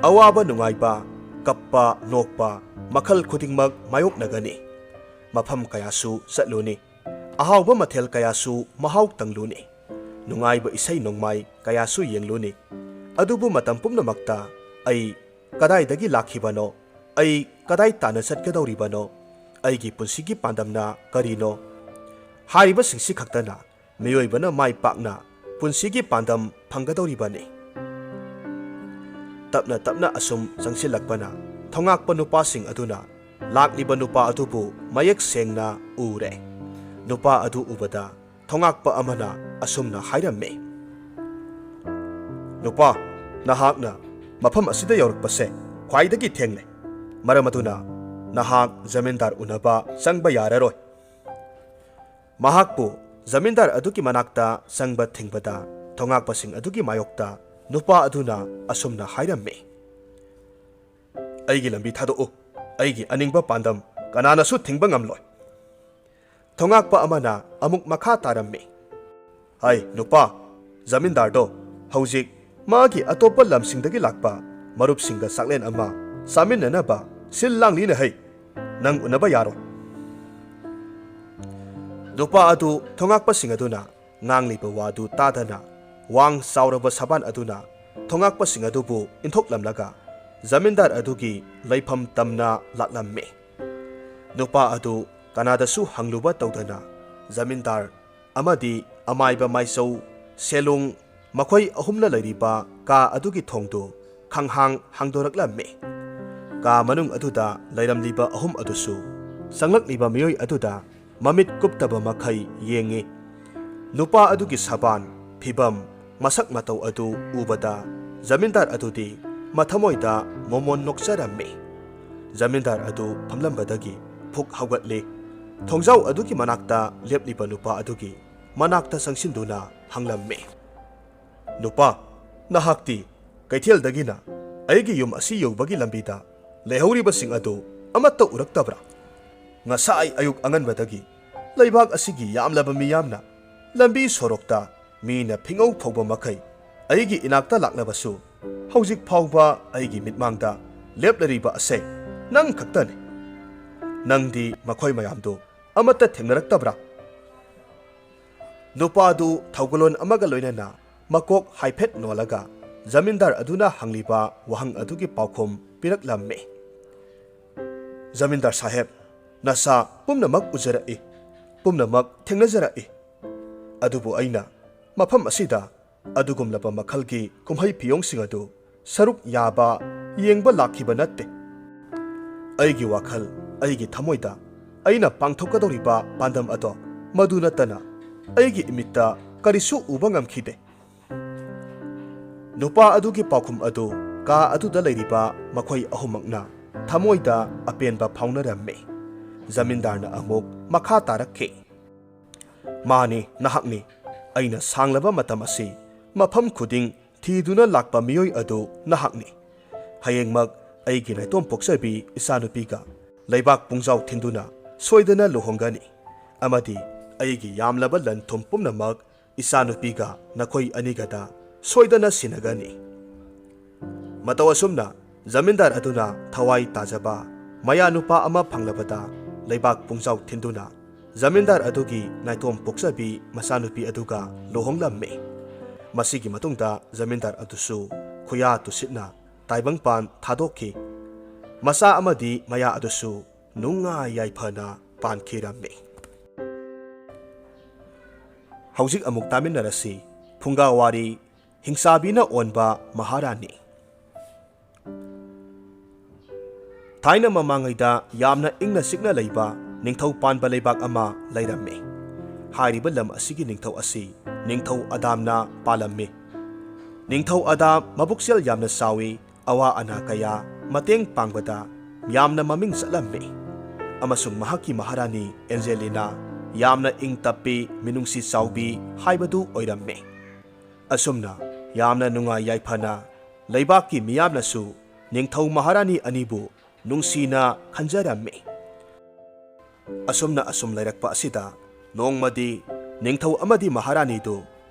ꯑꯋꯥꯕ ꯅꯨꯡꯉꯥꯏꯕ, ꯀꯞꯄ ꯅꯣꯛꯄ ꯃꯈꯜ ꯈꯨꯗꯤꯡꯃꯛ ꯃꯥꯌꯣꯛꯅꯒꯅꯤ꯫ ꯃꯐꯝ ꯀꯌꯥꯁꯨ ꯆꯠꯂꯨꯅꯤ꯫ ꯑꯍꯥꯎꯕ ꯃꯊꯦꯜ ꯀꯌꯥꯁꯨ ꯃꯍꯥꯎ ꯇꯪꯂꯨꯅꯤ꯫ ꯅꯨꯡꯉꯥꯏꯕ ꯏꯁꯩ ꯅꯣꯡꯃꯥꯏ ꯀꯌꯥꯁꯨ ꯌꯦꯡꯂꯨꯅꯤ꯫ ꯑꯗꯨꯕꯨ ꯃꯇꯝ ꯄꯨꯝꯅꯃꯛꯇ ꯑꯩ ꯀꯗꯥꯏꯗꯒꯤ ꯂꯥꯛꯈꯤꯕꯅꯣ? ꯑꯩ ꯀꯗꯥꯏ ꯇꯥꯟꯅ ꯆꯠꯀꯗꯧꯔꯤꯕꯅꯣ? ꯑꯩꯒꯤ ꯄꯨꯟꯁꯤꯒꯤ ꯄꯥꯟꯗꯝꯅ ꯀꯔꯤꯅꯣ? ꯍꯥꯏꯔꯤꯕꯁꯤꯡꯁꯤ ꯈꯛꯇꯅ ꯃꯤꯑꯣꯏꯕꯅ ꯃꯥꯏ ꯄꯥꯛꯅ ꯄꯨꯟꯁꯤꯒꯤ ꯄꯥꯟꯗꯝ ꯐꯪꯒꯗꯧꯔꯤꯕꯅꯤ꯫ ꯇꯞꯅ ꯇꯞꯅ ꯑꯁꯨꯝ ꯆꯪꯁꯤꯜꯂꯛꯄꯅ ꯊꯣꯉꯥꯛꯄ ꯅꯨꯄꯥꯁꯤꯡ ꯑꯗꯨꯅ ꯂꯥꯛꯂꯤꯕ ꯅꯨꯄꯥ ꯑꯗꯨꯕꯨ ꯃꯌꯦꯛ ꯁꯦꯡꯅ ꯎꯔꯦ꯫ ꯅꯨꯄꯥ ꯑꯗꯨ ꯎꯕꯗ ꯊꯣꯉꯥꯛꯄ ꯑꯃꯅ ꯑꯁꯨꯝꯅ ꯍꯥꯏꯔꯝꯃꯤ, "ꯅꯨꯄꯥ, ꯅꯍꯥꯛꯅ ꯃꯐꯝ ꯑꯁꯤꯗ ꯌꯧꯔꯛꯄꯁꯦ ꯈ꯭ꯋꯥꯏꯗꯒꯤ ꯊꯦꯡꯂꯦ꯫ ꯃꯔꯝ ꯑꯗꯨꯅ ꯅꯍꯥꯛ ꯖꯃꯤꯟꯗꯥꯔ ꯎꯅꯕ ꯆꯪꯕ ꯌꯥꯔꯔꯣꯏ꯫" ꯃꯍꯥꯛꯄꯨ ꯖꯃꯤꯟꯗꯥꯔ ꯑꯗꯨꯒꯤ ꯃꯅꯥꯛꯇ ꯆꯪꯕ ꯊꯤꯡꯕꯗ ꯊꯣꯉꯥꯛꯄꯁꯤꯡ ꯑꯗꯨꯒꯤ ꯃꯥꯌꯣꯛꯇ ꯅꯨꯄꯥ ꯑꯗꯨꯅ ꯑꯁꯨꯝꯅ ꯍꯥꯏꯔꯝꯃꯤ, "ꯑꯩꯒꯤ ꯂꯝꯕꯤ ꯊꯥꯗꯣꯛꯎ꯫ ꯑꯩꯒꯤ ꯑꯅꯤꯡꯕ ꯄꯥꯟꯗꯝ ꯀꯅꯥꯅꯁꯨ ꯊꯤꯡꯕ ꯉꯝꯂꯣꯏ꯫" ꯊꯣꯉꯥꯛꯄ ꯑꯃꯅ ꯑꯃꯨꯛ ꯃꯈꯥ ꯇꯥꯔꯝꯃꯤ, "ꯍꯥꯏ ꯅꯨꯄꯥ, ꯖꯃꯤꯟꯗꯥꯔꯗꯣ ꯍꯧꯖꯤꯛ ꯃꯥꯒꯤ ꯑꯇꯣꯞꯄ ꯂꯝꯁꯤꯡꯗꯒꯤ ꯂꯥꯛꯄ ꯃꯔꯨꯞꯁꯤꯡꯒ ꯆꯥꯛꯂꯦꯟ ꯑꯃ ꯆꯥꯃꯤꯟꯅꯅꯕ ꯁꯤꯜ ꯂꯥꯡꯂꯤꯅ ꯍꯩ꯫ ꯅꯪ ꯎꯅꯕ ꯌꯥꯔꯣꯏ꯫" ꯅꯨꯄꯥ ꯑꯗꯨ ꯊꯣꯉꯥꯛꯄꯁꯤꯡ ꯑꯗꯨꯅ ꯉꯥꯡꯂꯤꯕ ꯋꯥꯗꯨ ꯇꯥꯗꯅ ꯋꯥꯡ ꯆꯥꯎꯔꯕ ꯁꯕꯥꯟ ꯑꯗꯨꯅ ꯊꯣꯉꯥꯛꯄꯁꯤꯡ ꯑꯗꯨꯕꯨ ꯏꯟꯊꯣꯛꯂꯝꯂꯒ ꯖꯃꯤꯟꯗꯥꯔ ꯑꯗꯨꯒꯤ ꯂꯩꯐꯝ ꯇꯝꯅ ꯂꯥꯛꯂꯝꯃꯤ꯫ ꯅꯨꯄꯥ ꯑꯗꯨ ꯀꯅꯥꯗꯁꯨ ꯍꯪꯂꯨꯕ ꯇꯧꯗꯅ ꯖꯃꯤꯟꯗꯥꯔ ꯑꯃꯗꯤ ꯑꯃꯥꯏꯕ ꯃꯥꯏꯆꯧ ꯁꯦꯂꯨꯡ, ꯃꯈꯣꯏ ꯑꯍꯨꯝꯅ ꯂꯩꯔꯤꯕ ꯀꯥ ꯑꯗꯨꯒꯤ ꯊꯣꯡꯗꯨ ꯈꯪꯍꯥꯡ ꯍꯥꯡꯗꯣꯔꯛꯂꯝꯃꯤ꯫ ꯀꯥ ꯃꯅꯨꯡ ꯑꯗꯨꯗ ꯂꯩꯔꯝꯂꯤꯕ ꯑꯍꯨꯝ ꯑꯗꯨꯁꯨ ꯆꯪꯂꯛꯂꯤꯕ ꯃꯤꯑꯣꯏ ꯑꯗꯨꯗ ꯃꯃꯤꯠ ꯀꯨꯞꯇꯕ ꯃꯈꯩ ꯌꯦꯡꯉꯤ꯫ ꯅꯨꯄꯥ ꯑꯗꯨꯒꯤ ꯁꯕꯥꯟ, ꯐꯤꯕꯝ, ꯃꯁꯛ ꯃꯇꯧ ꯑꯗꯨ ꯎꯕꯗ ꯖꯃꯤꯟꯗꯥꯔ ꯑꯗꯨꯗꯤ ꯃꯊꯃꯣꯏꯗ ꯃꯣꯃꯣꯟ ꯅꯣꯛꯆꯔꯝꯃꯤ꯫ ꯖꯃꯤꯟꯗꯥꯔ ꯑꯗꯨ ꯐꯝꯂꯝꯕꯗꯒꯤ ꯐꯨꯛ ꯍꯧꯒꯠꯂꯤ꯫ ꯊꯣꯡꯖꯥꯎ ꯑꯗꯨꯒꯤ ꯃꯅꯥꯛꯇ ꯂꯦꯞꯂꯤꯕ ꯅꯨꯄꯥ ꯑꯗꯨꯒꯤ ꯃꯅꯥꯛꯇ ꯆꯪꯁꯤꯟꯗꯨꯅ ꯍꯪꯂꯝꯃꯤ, "ꯅꯨꯄꯥ, ꯅꯍꯥꯛꯇꯤ ꯀꯩꯊꯦꯜꯗꯒꯤꯅ ꯑꯩꯒꯤ ꯌꯨꯝ ꯑꯁꯤ ꯌꯧꯕꯒꯤ ꯂꯝꯕꯤꯗ ꯂꯩꯍꯧꯔꯤꯕꯁꯤꯡ ꯑꯗꯨ ꯑꯃꯠꯇ ꯎꯔꯛꯇꯕ꯭ꯔꯥ? ꯉꯁꯥꯏ ꯑꯌꯨꯛ ꯑꯉꯟꯕꯗꯒꯤ ꯂꯩꯕꯥꯛ ꯑꯁꯤꯒꯤ ꯌꯥꯝꯂꯕ ꯃꯤꯌꯥꯝꯅ ꯂꯝꯕꯤ ꯁꯣꯔꯣꯛꯇ ꯃꯤꯅ ꯐꯤꯉꯧ ꯐꯧꯕ ꯃꯈꯩ ꯑꯩꯒꯤ ꯏꯅꯥꯛꯇ ꯂꯥꯛꯂꯕꯁꯨ, ꯍꯧꯖꯤꯛ ꯐꯥꯎꯕ ꯑꯩꯒꯤ ꯃꯤꯠꯃꯥꯡꯗ ꯂꯦꯞꯂꯔꯤꯕ ꯑꯁꯦ ꯅꯪ ꯈꯛꯇꯅꯤ꯫ ꯅꯪꯗꯤ ꯃꯈꯣꯏ ꯃꯌꯥꯝꯗꯨ ꯑꯃꯠꯇ ꯊꯦꯡꯅꯔꯛꯇꯕ꯭ꯔꯥ?" ꯅꯨꯄꯥꯗꯨ ꯊꯧꯒꯜꯂꯣꯟ ꯑꯃꯒ ꯂꯣꯏꯅꯅ ꯃꯀꯣꯛ ꯍꯥꯏꯐꯦꯠ ꯅꯣꯜꯂꯒ ꯖꯃꯤꯟꯗꯥꯔ ꯑꯗꯨꯅ ꯍꯪꯂꯤꯕ ꯋꯥꯍꯪ ꯑꯗꯨꯒꯤ ꯄꯥꯎꯈꯨꯝ ꯄꯤꯔꯛꯂꯝꯃꯤ꯫ "ꯖꯃꯤꯟꯗꯥꯔ ꯁꯥꯍꯦꯕ, ꯅꯁꯥ ꯄꯨꯝꯅꯃꯛ ꯎꯖꯔꯛꯏ, ꯄꯨꯝꯅꯃꯛ ꯊꯦꯡꯅꯖꯔꯛꯏ꯫ ꯑꯗꯨꯕꯨ ꯑꯩꯅ ꯃꯐꯝ ꯑꯁꯤꯗ ꯑꯗꯨꯒꯨꯝꯂꯕ ꯃꯈꯜꯒꯤ ꯀꯨꯝꯍꯩ ꯐꯤꯌꯣꯡꯁꯤꯡ ꯑꯗꯨ ꯁꯔꯨꯛ ꯌꯥꯕ ꯌꯦꯡꯕ ꯂꯥꯛꯈꯤꯕ ꯅꯠꯇꯦ꯫ ꯑꯩꯒꯤ ꯋꯥꯈꯜ, ꯑꯩꯒꯤ ꯊꯃꯣꯏꯗ ꯑꯩꯅ ꯄꯥꯡꯊꯣꯛꯀꯗꯧꯔꯤꯕ ꯄꯥꯟꯗꯝ ꯑꯗꯣ ꯃꯗꯨ ꯅꯠꯇꯅ ꯑꯩꯒꯤ ꯏꯃꯤꯠꯇ ꯀꯔꯤꯁꯨ ꯎꯕ ꯉꯝꯈꯤꯗꯦ꯫" ꯅꯨꯄꯥ ꯑꯗꯨꯒꯤ ꯄꯥꯎꯈꯨꯝ ꯑꯗꯨ ꯀꯥ ꯑꯗꯨꯗ ꯂꯩꯔꯤꯕ ꯃꯈꯣꯏ ꯑꯍꯨꯝꯃꯛꯅ ꯊꯃꯣꯏꯗ ꯑꯄꯦꯟꯕ ꯐꯥꯎꯅꯔꯝꯃꯤ꯫ ꯖꯃꯤꯟꯗꯥꯔꯅ ꯑꯃꯨꯛ ꯃꯈꯥ ꯇꯥꯔꯛꯈꯤ, "ꯃꯥꯅꯤ, ꯅꯍꯥꯛꯅꯤ꯫ ꯑꯩꯅ ꯁꯥꯡꯂꯕ ꯃꯇꯝ ꯑꯁꯤ ꯃꯐꯝ ꯈꯨꯗꯤꯡ ꯊꯤꯗꯨꯅ ꯂꯥꯛꯄ ꯃꯤꯑꯣꯏ ꯑꯗꯨ ꯅꯍꯥꯛꯅꯤ꯫ ꯍꯌꯦꯡꯃꯛ ꯑꯩꯒꯤ ꯅꯥꯏꯇꯣꯝ ꯄꯣꯛꯆꯕꯤ ꯏꯆꯥꯅꯨꯄꯤꯒ ꯂꯩꯕꯥꯛ ꯄꯨꯡꯖꯥꯎ ꯊꯤꯟꯗꯨꯅ ꯁꯣꯏꯗꯅ ꯂꯨꯍꯣꯡꯒꯅꯤ, ꯑꯃꯗꯤ ꯑꯩꯒꯤ ꯌꯥꯝꯂꯕ ꯂꯟ ꯊꯨꯝ ꯄꯨꯝꯅꯃꯛ ꯏꯆꯥꯅꯨꯄꯤꯒ ꯅꯈꯣꯏ ꯑꯅꯤꯒꯗ ꯁꯣꯏꯗꯅ ꯁꯤꯟꯅꯒꯅꯤ꯫" ꯃꯇꯧ ꯑꯁꯨꯝꯅ ꯖꯃꯤꯟꯗꯥꯔ ꯑꯗꯨꯅ ꯊꯋꯥꯏ ꯇꯥꯖꯕ ꯃꯌꯥ ꯅꯨꯄꯥ ꯑꯃ ꯐꯪꯂꯕꯗ, ꯂꯩꯕꯥꯛ ꯄꯨꯡꯖꯥꯎ ꯊꯤꯟꯗꯨꯅ ꯖꯃꯤꯟꯗꯥꯔ ꯑꯗꯨꯒꯤ ꯅꯥꯏꯇꯣꯝ ꯄꯣꯛꯆꯕꯤ ꯃꯆꯥꯅꯨꯄꯤ ꯑꯗꯨꯒ ꯂꯨꯍꯣꯡꯂꯝꯃꯤ꯫ ꯃꯁꯤꯒꯤ ꯃꯇꯨꯡꯗ ꯖꯃꯤꯟꯗꯥꯔ ꯑꯗꯨꯁꯨ ꯈꯨꯌꯥ ꯇꯨꯁꯤꯠꯅ ꯇꯥꯏꯕꯪꯄꯥꯟ ꯊꯥꯗꯣꯛꯈꯤ꯫ ꯃꯆꯥ ꯑꯃꯗꯤ ꯃꯌꯥ ꯑꯗꯨꯁꯨ ꯅꯨꯡꯉꯥꯏ ꯌꯥꯏꯐꯅ ꯄꯥꯟꯈꯤꯔꯝꯃꯤ꯫ ꯍꯧꯖꯤꯛ ꯑꯃꯨꯛ ꯇꯥꯃꯤꯟꯅꯔꯁꯤ꯫ ꯐꯨꯡꯒꯥꯋꯥꯔꯤ, ꯍꯤꯡꯆꯥꯕꯤꯅ ꯑꯣꯟꯕ ꯃꯍꯥꯔꯥꯅꯤ꯫ ꯊꯥꯏꯅ ꯃꯃꯥꯡꯉꯩꯗ ꯌꯥꯝꯅ ꯏꯪꯅ ꯆꯤꯛꯅ ꯂꯩꯕ ꯅꯤꯡꯊꯧ ꯄꯥꯟꯕ ꯂꯩꯕꯥꯛ ꯑꯃ ꯂꯩꯔꯝꯃꯤ꯫ ꯍꯥꯏꯔꯤꯕ ꯂꯝ ꯑꯁꯤꯒꯤ ꯅꯤꯡꯊꯧ ꯑꯁꯤ ꯅꯤꯡꯊꯧ ꯑꯗꯥꯝꯅ ꯄꯥꯜꯂꯝꯃꯤ꯫ ꯅꯤꯡꯊꯧ ꯑꯗꯥꯝ ꯃꯕꯨꯛꯆꯦꯜ ꯌꯥꯝꯅ ꯆꯥꯎꯏ, ꯑꯋꯥ ꯑꯅꯥ ꯀꯌꯥ ꯃꯇꯦꯡ ꯄꯥꯡꯕꯗ ꯌꯥꯝꯅ ꯃꯃꯤꯡ ꯆꯠꯂꯝꯃꯤ꯫ ꯑꯃꯁꯨꯡ ꯃꯍꯥꯛꯀꯤ ꯃꯍꯥꯔꯥꯅꯤ ꯑꯦꯟꯖꯦꯂꯤꯅꯥ ꯌꯥꯝꯅ ꯏꯪ ꯇꯞꯄꯤ, ꯃꯤꯅꯨꯡꯁꯤ ꯆꯥꯎꯕꯤ ꯍꯥꯏꯕꯗꯨ ꯑꯣꯏꯔꯝꯃꯤ꯫ ꯑꯁꯨꯝꯅ ꯌꯥꯝꯅ ꯅꯨꯡꯉꯥꯏ ꯌꯥꯏꯐꯅ ꯂꯩꯕꯥꯛꯀꯤ ꯃꯤꯌꯥꯝꯅꯁꯨ ꯅꯤꯡꯊꯧ ꯃꯍꯥꯔꯥꯅꯤ ꯑꯅꯤꯕꯨ ꯅꯨꯡꯁꯤꯅ ꯈꯟꯖꯔꯝꯃꯤ꯫ ꯑꯁꯨꯝꯅ ꯑꯁꯨꯝ ꯂꯩꯔꯛꯄ ꯑꯁꯤꯗ ꯅꯣꯡꯃꯗꯤ ꯅꯤꯡꯊꯧ ꯑꯃꯗꯤ ꯃꯍꯥꯔꯥꯅꯤꯗꯨ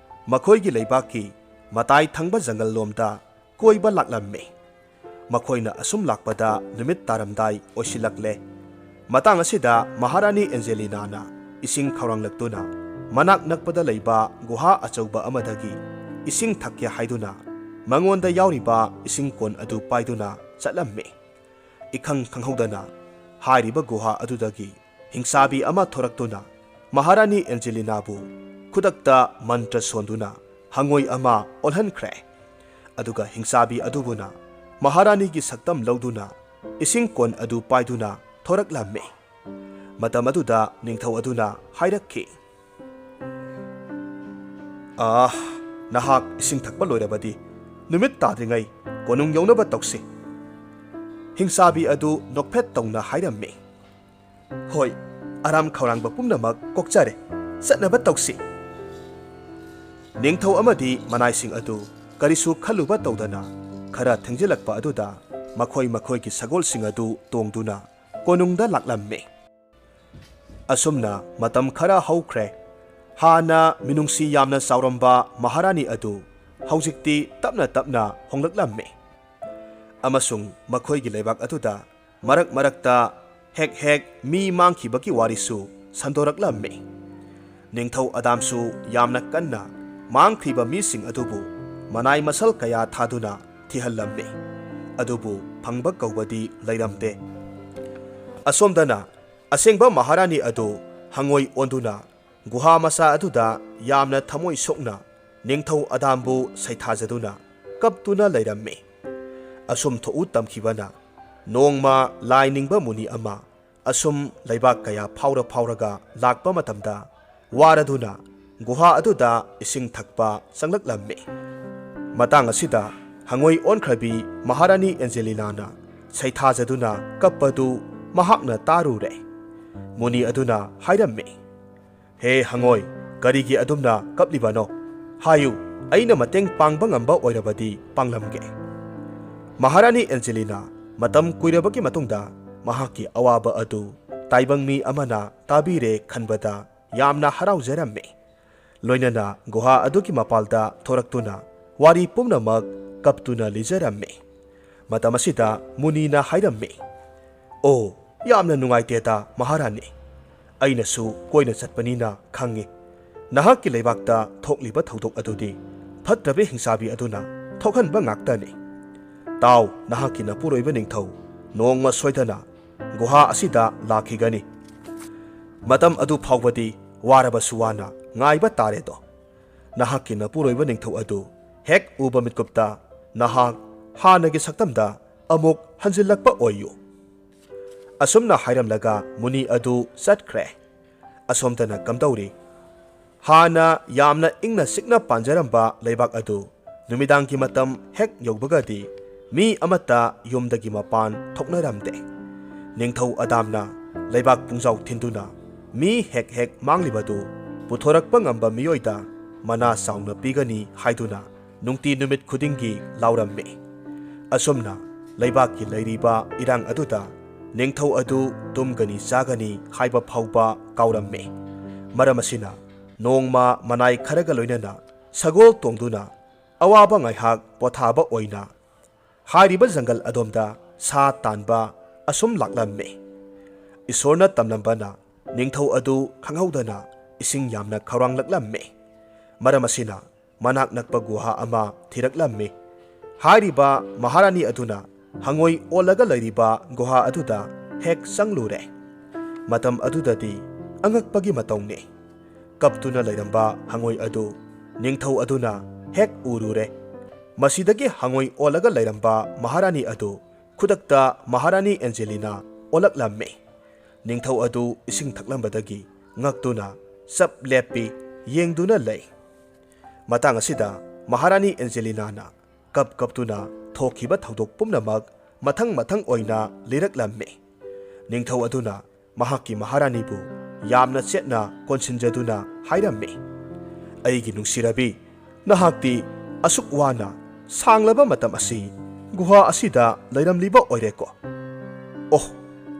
ꯃꯈꯣꯏꯒꯤ ꯂꯩꯕꯥꯛꯀꯤ ꯃꯇꯥꯏ ꯊꯪꯕ ꯖꯪꯒꯜ ꯂꯣꯝꯗ ꯀꯣꯏꯕ ꯂꯥꯛꯂꯝꯃꯤ꯫ ꯃꯈꯣꯏꯅ ꯑꯁꯨꯝ ꯂꯥꯛꯄꯗ ꯅꯨꯃꯤꯠ ꯇꯥꯔꯝꯗꯥꯏ ꯑꯣꯏꯁꯤꯜꯂꯛꯂꯦ꯫ ꯃꯇꯥꯡ ꯑꯁꯤꯗ ꯃꯍꯥꯔꯥꯅꯤ ꯑꯦꯟꯖꯦꯂꯤꯅꯥꯅ ꯏꯁꯤꯡ ꯈꯧꯔꯥꯡꯂꯛꯇꯨꯅ ꯃꯅꯥꯛ ꯅꯛꯄꯗ ꯂꯩꯕ ꯒꯨꯍꯥ ꯑꯆꯧꯕ ꯑꯃꯗꯒꯤ ꯏꯁꯤꯡ ꯊꯛꯀꯦ ꯍꯥꯏꯗꯨꯅ ꯃꯉꯣꯟꯗ ꯌꯥꯎꯔꯤꯕ ꯏꯁꯤꯡ ꯀꯣꯟ ꯑꯗꯨ ꯄꯥꯏꯗꯨꯅ ꯆꯠꯂꯝꯃꯤ꯫ ꯏꯈꯪ ꯈꯪꯍꯧꯗꯅ ꯍꯥꯏꯔꯤꯕ ꯒꯨꯍꯥ ꯑꯗꯨꯗꯒꯤ ꯍꯤꯡꯆꯥꯕꯤ ꯑꯃ ꯊꯣꯔꯛꯇꯨꯅ ꯃꯍꯥꯔꯥꯅꯤ ꯑꯦꯟꯖꯦꯂꯤꯅꯥꯕꯨ ꯈꯨꯗꯛꯇ ꯃꯟꯇ꯭ꯔ ꯁꯣꯟꯗꯨꯅ ꯍꯪꯉꯣꯏ ꯑꯃ ꯑꯣꯜꯍꯟꯈ꯭ꯔꯦ꯫ ꯑꯗꯨꯒ ꯍꯤꯡꯆꯥꯕꯤ ꯑꯗꯨꯕꯨꯅ ꯃꯍꯥꯔꯥꯅꯤꯒꯤ ꯁꯛꯇꯝ ꯂꯧꯗꯨꯅ ꯏꯁꯤꯡ ꯀꯣꯟ ꯑꯗꯨ ꯄꯥꯏꯗꯨꯅ ꯊꯣꯔꯛꯂꯝꯃꯤ꯫ ꯃꯇꯝ ꯑꯗꯨꯗ ꯅꯤꯡꯊꯧ ꯑꯗꯨꯅ ꯍꯥꯏꯔꯛꯈꯤ, "ꯑꯥ, ꯅꯍꯥꯛ ꯏꯁꯤꯡ ꯊꯛꯄ ꯂꯣꯏꯔꯕꯗꯤ ꯅꯨꯃꯤꯠ ꯇꯥꯗ꯭ꯔꯤꯉꯩ ꯀꯣꯅꯨꯡ ꯌꯧꯅꯕ ꯇꯧꯁꯤ꯫" ꯍꯤꯡꯆꯥꯕꯤ ꯑꯗꯨ ꯅꯣꯛꯐꯦꯠ ꯇꯧꯅ ꯍꯥꯏꯔꯝꯃꯤ, "ꯍꯣꯏ, ꯑꯔꯥꯝ ꯈꯧꯔꯥꯡꯕ ꯄꯨꯝꯅꯃꯛ ꯀꯣꯛꯆꯔꯦ, ꯆꯠꯅꯕ ꯇꯧꯁꯤ꯫" ꯅꯤꯡꯊꯧ ꯑꯃꯗꯤ ꯃꯅꯥꯏꯁꯤꯡ ꯑꯗꯨ ꯀꯔꯤꯁꯨ ꯈꯜꯂꯨꯕ ꯇꯧꯗꯅ ꯈꯔ ꯊꯦꯡꯖꯤꯜꯂꯛꯄ ꯑꯗꯨꯗ ꯃꯈꯣꯏ ꯃꯈꯣꯏꯒꯤ ꯁꯒꯣꯜꯁꯤꯡ ꯑꯗꯨ ꯇꯣꯡꯗꯨꯅ ꯀꯣꯅꯨꯡꯗ ꯂꯥꯛꯂꯝꯃꯤ꯫ ꯑꯁꯨꯝꯅ ꯃꯇꯝ ꯈꯔ ꯍꯧꯈ꯭ꯔꯦ꯫ ꯍꯥꯟꯅ ꯃꯤꯅꯨꯡꯁꯤ ꯌꯥꯝꯅ ꯆꯥꯎꯔꯝꯕ ꯃꯍꯥꯔꯥꯅꯤ ꯑꯗꯨ ꯍꯧꯖꯤꯛꯇꯤ ꯇꯞꯅ ꯇꯞꯅ ꯍꯣꯡꯂꯛꯂꯝꯃꯤ꯫ ꯑꯃꯁꯨꯡ ꯃꯈꯣꯏꯒꯤ ꯂꯩꯕꯥꯛ ꯑꯗꯨꯗ ꯃꯔꯛ ꯃꯔꯛꯇ ꯍꯦꯛ ꯍꯦꯛ ꯃꯤ ꯃꯥꯡꯈꯤꯕꯒꯤ ꯋꯥꯔꯤꯁꯨ ꯁꯟꯗꯣꯔꯛꯂꯝꯃꯤ꯫ ꯅꯤꯡꯊꯧ ꯑꯗꯥꯝꯁꯨ ꯌꯥꯝꯅ ꯀꯟꯅ ꯃꯥꯡꯈ꯭ꯔꯤꯕ ꯃꯤꯁꯤꯡ ꯑꯗꯨꯕꯨ ꯃꯅꯥꯏ ꯃꯁꯜ ꯀꯌꯥ ꯊꯥꯗꯨꯅ ꯊꯤꯍꯜꯂꯝꯃꯤ꯫ ꯑꯗꯨꯕꯨ ꯐꯪꯕ ꯀꯧꯕꯗꯤ ꯂꯩꯔꯝꯗꯦ꯫ ꯑꯁꯣꯝꯗꯅ ꯑꯁꯦꯡꯕ ꯃꯍꯥꯔꯥꯅꯤ ꯑꯗꯨ ꯍꯪꯉꯣꯏ ꯑꯣꯟꯗꯨꯅ ꯒꯨꯍꯥ ꯃꯆꯥ ꯑꯗꯨꯗ ꯌꯥꯝꯅ ꯊꯃꯣꯏ ꯁꯣꯛꯅ ꯅꯤꯡꯊꯧ ꯑꯗꯥꯝꯕꯨ ꯁꯩꯊꯥꯖꯗꯨꯅ ꯀꯞꯇꯨꯅ ꯂꯩꯔꯝꯃꯤ꯫ ꯑꯁꯨꯝ ꯊꯣꯛꯎ ꯇꯝꯈꯤꯕꯅ ꯅꯣꯡꯃ ꯂꯥꯏ ꯅꯤꯡꯕ ꯃꯨꯅꯤ ꯑꯃ ꯑꯁꯨꯝ ꯂꯩꯕꯥꯛ ꯀꯌꯥ ꯐꯥꯎꯔ ꯐꯥꯎꯔꯒ ꯂꯥꯛꯄ ꯃꯇꯝꯗ ꯋꯥꯔꯗꯨꯅ ꯒꯨꯍꯥ ꯑꯗꯨꯗ ꯏꯁꯤꯡ ꯊꯛꯄ ꯆꯪꯂꯛꯂꯝꯃꯤ꯫ ꯃꯇꯥꯡ ꯑꯁꯤꯗ ꯍꯉꯣꯏ ꯑꯣꯟꯈ꯭ꯔꯕꯤ ꯃꯍꯥꯔꯥꯅꯤ ꯑꯦꯟꯖꯦꯂꯤꯅꯥꯅ ꯁꯩꯊꯥꯖꯗꯨꯅ ꯀꯞꯄꯗꯨ ꯃꯍꯥꯛꯅ ꯇꯥꯔꯨꯔꯦ꯫ ꯃꯨꯅꯤ ꯑꯗꯨꯅ ꯍꯥꯏꯔꯝꯃꯤ, "ꯍꯦ ꯍꯉꯣꯏ, ꯀꯔꯤꯒꯤ ꯑꯗꯨꯝꯅ ꯀꯞꯂꯤꯕꯅꯣ? ꯍꯥꯏꯌꯨ, ꯑꯩꯅ ꯃꯇꯦꯡ ꯄꯥꯡꯕ ꯉꯝꯕ ꯑꯣꯏꯔꯕꯗꯤ ꯄꯥꯡꯂꯝꯒꯦ꯫" ꯃꯍꯥꯔꯥꯅꯤ ꯑꯦꯟꯖꯦꯂꯤꯅꯥ ꯃꯇꯝ ꯀꯨꯏꯔꯕꯒꯤ ꯃꯇꯨꯡꯗ ꯃꯍꯥꯛꯀꯤ ꯑꯋꯥꯕ ꯑꯗꯨ ꯇꯥꯏꯕꯪ ꯃꯤ ꯑꯃꯅ ꯇꯥꯕꯤꯔꯦ ꯈꯟꯕꯗ ꯌꯥꯝꯅ ꯍꯔꯥꯎꯖꯔꯝꯃꯤ꯫ ꯂꯣꯏꯅꯅ ꯒꯨꯍꯥ ꯑꯗꯨꯒꯤ ꯃꯄꯥꯜꯗ ꯊꯣꯔꯛꯇꯨꯅ ꯋꯥꯔꯤ ꯄꯨꯝꯅꯃꯛ ꯀꯞꯇꯨꯅ ꯂꯤꯖꯔꯝꯃꯤ꯫ ꯃꯇꯝ ꯑꯁꯤꯗ ꯃꯨꯅꯤꯅ ꯍꯥꯏꯔꯝꯃꯤ, "ꯑꯣ, ꯌꯥꯝꯅ ꯅꯨꯡꯉꯥꯏꯇꯦꯗ ꯃꯍꯥꯔꯥꯅꯤ꯫ ꯑꯩꯅꯁꯨ ꯀꯣꯏꯅ ꯆꯠꯄꯅꯤꯅ ꯈꯪꯉꯤ꯫ ꯅꯍꯥꯛꯀꯤ ꯂꯩꯕꯥꯛꯇ ꯊꯣꯛꯂꯤꯕ ꯊꯧꯗꯣꯛ ꯑꯗꯨꯗꯤ ꯐꯠꯇ꯭ꯔꯕ ꯍꯤꯡꯆꯥꯕꯤ ꯑꯗꯨꯅ ꯊꯣꯛꯍꯟꯕ ꯉꯥꯛꯇꯅꯤ꯫ ꯇꯥꯎ, ꯅꯍꯥꯛꯀꯤ ꯅꯄꯨꯔꯣꯏꯕ ꯅꯤꯡꯊꯧ ꯅꯣꯡꯃ ꯁꯣꯏꯗꯅ ꯒꯨꯍꯥ ꯑꯁꯤꯗ ꯂꯥꯛꯈꯤꯒꯅꯤ꯫ ꯃꯇꯝ ꯑꯗꯨ ꯐꯥꯎꯕꯗꯤ ꯋꯥꯔꯕꯁꯨ ꯋꯥꯅ ꯉꯥꯏꯕ ꯇꯥꯔꯦꯗꯣ꯫ ꯅꯍꯥꯛꯀꯤ ꯅꯄꯨꯔꯣꯏꯕ ꯅꯤꯡꯊꯧ ꯑꯗꯨ ꯍꯦꯛ ꯎꯕ ꯃꯤꯠꯀꯨꯞꯇ ꯅꯍꯥꯛ ꯍꯥꯟꯅꯒꯤ ꯁꯛꯇꯝꯗ ꯑꯃꯨꯛ ꯍꯟꯖꯤꯜꯂꯛꯄ ꯑꯣꯏꯌꯨ꯫" ꯑꯁꯨꯝꯅ ꯍꯥꯏꯔꯝꯂꯒ ꯃꯨꯅꯤ ꯑꯗꯨ ꯆꯠꯈ꯭ꯔꯦ꯫ ꯑꯁꯣꯝꯗꯅ ꯀꯝꯗꯧꯔꯤ? ꯍꯥꯟꯅ ꯌꯥꯝꯅ ꯏꯪꯅ ꯆꯤꯛꯅ ꯄꯥꯟꯖꯔꯝꯕ ꯂꯩꯕꯥꯛ ꯑꯗꯨ ꯅꯨꯃꯤꯗꯥꯡꯒꯤ ꯃꯇꯝ ꯍꯦꯛ ꯌꯧꯕꯒꯗꯤ ꯃꯤ ꯑꯃꯠꯇ ꯌꯨꯝꯗꯒꯤ ꯃꯄꯥꯟ ꯊꯣꯛꯅꯔꯝꯗꯦ꯫ ꯅꯤꯡꯊꯧ ꯑꯗꯥꯝꯅ ꯂꯩꯕꯥꯛ ꯄꯨꯡꯖꯥꯎ ꯊꯤꯟꯗꯨꯅ ꯃꯤ ꯍꯦꯛ ꯍꯦꯛ ꯃꯥꯡꯂꯤꯕꯗꯨ ꯄꯨꯊꯣꯔꯛꯄ ꯉꯝꯕ ꯃꯤꯑꯣꯏꯗ ꯃꯅꯥ ꯆꯥꯎꯅ ꯄꯤꯒꯅꯤ ꯍꯥꯏꯗꯨꯅ ꯅꯨꯡꯇꯤ ꯅꯨꯃꯤꯠ ꯈꯨꯗꯤꯡꯒꯤ ꯂꯥꯎꯔꯝꯃꯤ꯫ ꯑꯁꯨꯝꯅ ꯂꯩꯕꯥꯛꯀꯤ ꯂꯩꯔꯤꯕ ꯏꯔꯥꯡ ꯑꯗꯨꯗ ꯅꯤꯡꯊꯧ ꯑꯗꯨ ꯇꯨꯝꯒꯅꯤ ꯆꯥꯒꯅꯤ ꯍꯥꯏꯕ ꯐꯥꯎꯕ ꯀꯥꯎꯔꯝꯃꯤ꯫ ꯃꯔꯝ ꯑꯁꯤꯅ ꯅꯣꯡꯃ ꯃꯅꯥꯏ ꯈꯔꯒ ꯂꯣꯏꯅꯅ ꯁꯒꯣꯜ ꯇꯣꯡꯗꯨꯅ ꯑꯋꯥꯕ ꯉꯥꯏꯍꯥꯛ ꯄꯣꯊꯥꯕ ꯑꯣꯏꯅ ꯍꯥꯏꯔꯤꯕ ꯖꯪꯒꯜ ꯑꯗꯣꯝꯗ ꯁꯥ ꯇꯥꯟꯕ ꯑꯁꯨꯝ ꯂꯥꯛꯂꯝꯃꯤ꯫ ꯏꯁꯣꯔꯅ ꯇꯝꯂꯝꯕꯅ ꯅꯤꯡꯊꯧ ꯑꯗꯨ ꯈꯪꯍꯧꯗꯅ ꯏꯁꯤꯡ ꯌꯥꯝꯅ ꯈꯧꯔꯥꯡꯂꯛꯂꯝꯃꯤ꯫ ꯃꯔꯝ ꯑꯁꯤꯅ ꯃꯅꯥꯛ ꯅꯛꯄ ꯒꯨꯍꯥ ꯑꯃ ꯊꯤꯔꯛꯂꯝꯃꯤ꯫ ꯍꯥꯏꯔꯤꯕ ꯃꯍꯥꯔꯥꯅꯤ ꯑꯗꯨꯅ ꯍꯉꯣꯏ ꯑꯣꯜꯂꯒ ꯂꯩꯔꯤꯕ ꯒꯨꯍꯥ ꯑꯗꯨꯗ ꯍꯦꯛ ꯆꯪꯂꯨꯔꯦ꯫ ꯃꯇꯝ ꯑꯗꯨꯗꯗꯤ ꯑꯉꯛꯄꯒꯤ ꯃꯇꯧꯅꯤ꯫ ꯀꯞꯇꯨꯅ ꯂꯩꯔꯝꯕ ꯍꯉꯣꯏ ꯑꯗꯨ ꯅꯤꯡꯊꯧ ꯑꯗꯨꯅ ꯍꯦꯛ ꯎꯔꯨꯔꯦ꯫ ꯃꯁꯤꯗꯒꯤ ꯍꯪꯉꯣꯏ ꯑꯣꯜꯂꯒ ꯂꯩꯔꯝꯕ ꯃꯍꯥꯔꯥꯅꯤ ꯑꯗꯨ ꯈꯨꯗꯛꯇ ꯃꯍꯥꯔꯥꯅꯤ ꯑꯦꯟꯖꯦꯂꯤꯅꯥ ꯑꯣꯜꯂꯛꯂꯝꯃꯤ꯫ ꯅꯤꯡꯊꯧ ꯑꯗꯨ ꯏꯁꯤꯡ ꯊꯛꯂꯝꯕꯗꯒꯤ ꯉꯛꯇꯨꯅ ꯆꯞ ꯂꯦꯞꯄꯤ, ꯌꯦꯡꯗꯨꯅ ꯂꯩ꯫ ꯃꯇꯥꯡ ꯑꯁꯤꯗ ꯃꯍꯥꯔꯥꯅꯤ ꯑꯦꯟꯖꯦꯂꯤꯅꯥꯅ ꯀꯞ ꯀꯞꯇꯨꯅ ꯊꯣꯛꯈꯤꯕ ꯊꯧꯗꯣꯛ ꯄꯨꯝꯅꯃꯛ ꯃꯊꯪ ꯃꯊꯪ ꯑꯣꯏꯅ ꯂꯤꯔꯛꯂꯝꯃꯤ꯫ ꯅꯤꯡꯊꯧ ꯑꯗꯨꯅ ꯃꯍꯥꯛꯀꯤ ꯃꯍꯥꯔꯥꯅꯤꯕꯨ ꯌꯥꯝꯅ ꯆꯦꯠꯅ ꯀꯣꯟꯁꯤꯟꯖꯗꯨꯅ ꯍꯥꯏꯔꯝꯃꯤ, "ꯑꯩꯒꯤ ꯅꯨꯡꯁꯤꯔꯕꯤ, ꯅꯍꯥꯛꯇꯤ ꯑꯁꯨꯛ ꯋꯥꯅ ꯁꯥꯡꯂꯕ ꯃꯇꯝ ꯑꯁꯤ ꯒꯨꯍꯥ ꯑꯁꯤꯗ ꯂꯩꯔꯝꯂꯤꯕ ꯑꯣꯏꯔꯦꯀꯣ? ꯑꯣꯍ,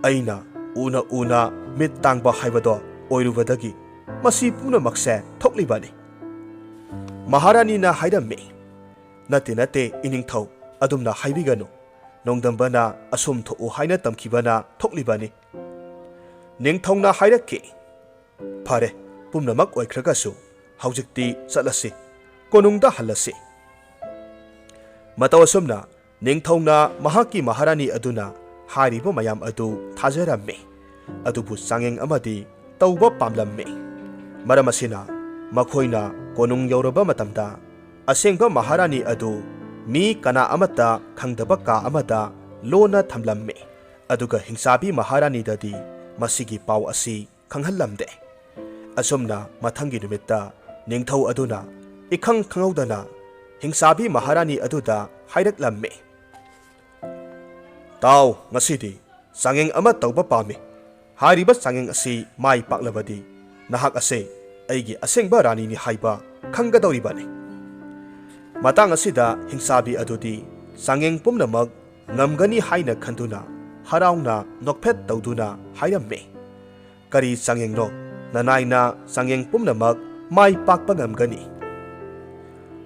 ꯑꯩꯅ ꯎꯅ ꯎꯅ ꯃꯤꯠ ꯇꯥꯡꯕ ꯍꯥꯏꯕꯗꯣ ꯑꯣꯏꯔꯨꯕꯗꯒꯤ ꯃꯁꯤ ꯄꯨꯝꯅꯃꯛꯁꯦ ꯊꯣꯛꯂꯤꯕꯅꯤ꯫" ꯃꯍꯥꯔꯥꯅꯤꯅ ꯍꯥꯏꯔꯝꯃꯤ, "ꯅꯠꯇꯦ, ꯅꯠꯇꯦ, ꯏꯅꯤꯡꯊꯧ, ꯑꯗꯨꯝꯅ ꯍꯥꯏꯕꯤꯒꯅꯨ꯫ ꯅꯣꯡꯗꯝꯕꯅ ꯑꯁꯨꯝ ꯊꯣꯛꯎ ꯍꯥꯏꯅ ꯇꯝꯈꯤꯕꯅ ꯊꯣꯛꯂꯤꯕꯅꯤ꯫" ꯅꯤꯡꯊꯧꯅ ꯍꯥꯏꯔꯛꯈꯤ, "ꯐꯔꯦ, ꯄꯨꯝꯅꯃꯛ ꯑꯣꯏꯈ꯭ꯔꯒꯁꯨ ꯍꯧꯖꯤꯛꯇꯤ ꯆꯠꯂꯁꯤ, ꯀꯣꯅꯨꯡꯗ ꯍꯜꯂꯁꯤ꯫" ꯃꯇꯧ ꯑꯁꯨꯝꯅ ꯅꯤꯡꯊꯧꯅ ꯃꯍꯥꯛꯀꯤ ꯃꯍꯥꯔꯥꯅꯤ ꯑꯗꯨꯅ ꯍꯥꯏꯔꯤꯕ ꯃꯌꯥꯝ ꯑꯗꯨ ꯊꯥꯖꯔꯝꯃꯤ꯫ ꯑꯗꯨꯕꯨ ꯆꯥꯡꯌꯦꯡ ꯑꯃꯗꯤ ꯇꯧꯕ ꯄꯥꯝꯂꯝꯃꯤ꯫ ꯃꯔꯝ ꯑꯁꯤꯅ ꯃꯈꯣꯏꯅ ꯀꯣꯅꯨꯡ ꯌꯧꯔꯕ ꯃꯇꯝꯗ ꯑꯁꯦꯡꯕ ꯃꯍꯥꯔꯥꯅꯤ ꯑꯗꯨ ꯃꯤ ꯀꯅꯥ ꯑꯃꯠꯇ ꯈꯪꯗꯕ ꯀꯥ ꯑꯃꯗ ꯂꯣꯟꯅ ꯊꯝꯂꯝꯃꯤ꯫ ꯑꯗꯨꯒ ꯍꯤꯡꯆꯥꯕꯤ ꯃꯍꯥꯔꯥꯅꯤꯗꯗꯤ ꯃꯁꯤꯒꯤ ꯄꯥꯎ ꯑꯁꯤ ꯈꯪꯍꯜꯂꯝꯗꯦ꯫ ꯑꯁꯨꯝꯅ ꯃꯊꯪꯒꯤ ꯅꯨꯃꯤꯠꯇ ꯅꯤꯡꯊꯧ ꯑꯗꯨꯅ ꯏꯈꯪ ꯈꯪꯍꯧꯗꯅ ꯍꯤꯡꯆꯥꯕꯤ ꯃꯍꯥꯔꯥꯅꯤ ꯑꯗꯨꯗ ꯍꯥꯏꯔꯛꯂꯝꯃꯤ, "ꯇꯥꯎ, ꯉꯁꯤꯗꯤ ꯆꯥꯡꯌꯦꯡ ꯑꯃ ꯇꯧꯕ ꯄꯥꯝꯃꯤ꯫ ꯍꯥꯏꯔꯤꯕ ꯆꯥꯡꯌꯦꯡ ꯑꯁꯤ ꯃꯥꯏ ꯄꯥꯛꯂꯕꯗꯤ ꯅꯍꯥꯛ ꯑꯁꯦ ꯑꯩꯒꯤ ꯑꯁꯦꯡꯕ ꯔꯥꯅꯤꯅꯤ ꯍꯥꯏꯕ ꯈꯪꯒꯗꯧꯔꯤꯕꯅꯤ꯫" ꯃꯇꯥꯡ ꯑꯁꯤꯗ ꯍꯤꯡꯆꯥꯕꯤ ꯑꯗꯨꯗꯤ ꯆꯥꯡꯌꯦꯡ ꯄꯨꯝꯅꯃꯛ ꯉꯝꯒꯅꯤ ꯍꯥꯏꯅ ꯈꯟꯗꯨꯅ ꯍꯔꯥꯎꯅ ꯅꯣꯛꯐꯦꯠ ꯇꯧꯗꯨꯅ ꯍꯥꯏꯔꯝꯃꯤ, "ꯀꯔꯤ ꯆꯥꯡꯌꯦꯡꯅꯣ? ꯅꯅꯥꯏꯅ ꯆꯥꯡꯌꯦꯡ ꯄꯨꯝꯅꯃꯛ ꯃꯥꯏ ꯄꯥꯛꯄ ꯉꯝꯒꯅꯤ꯫"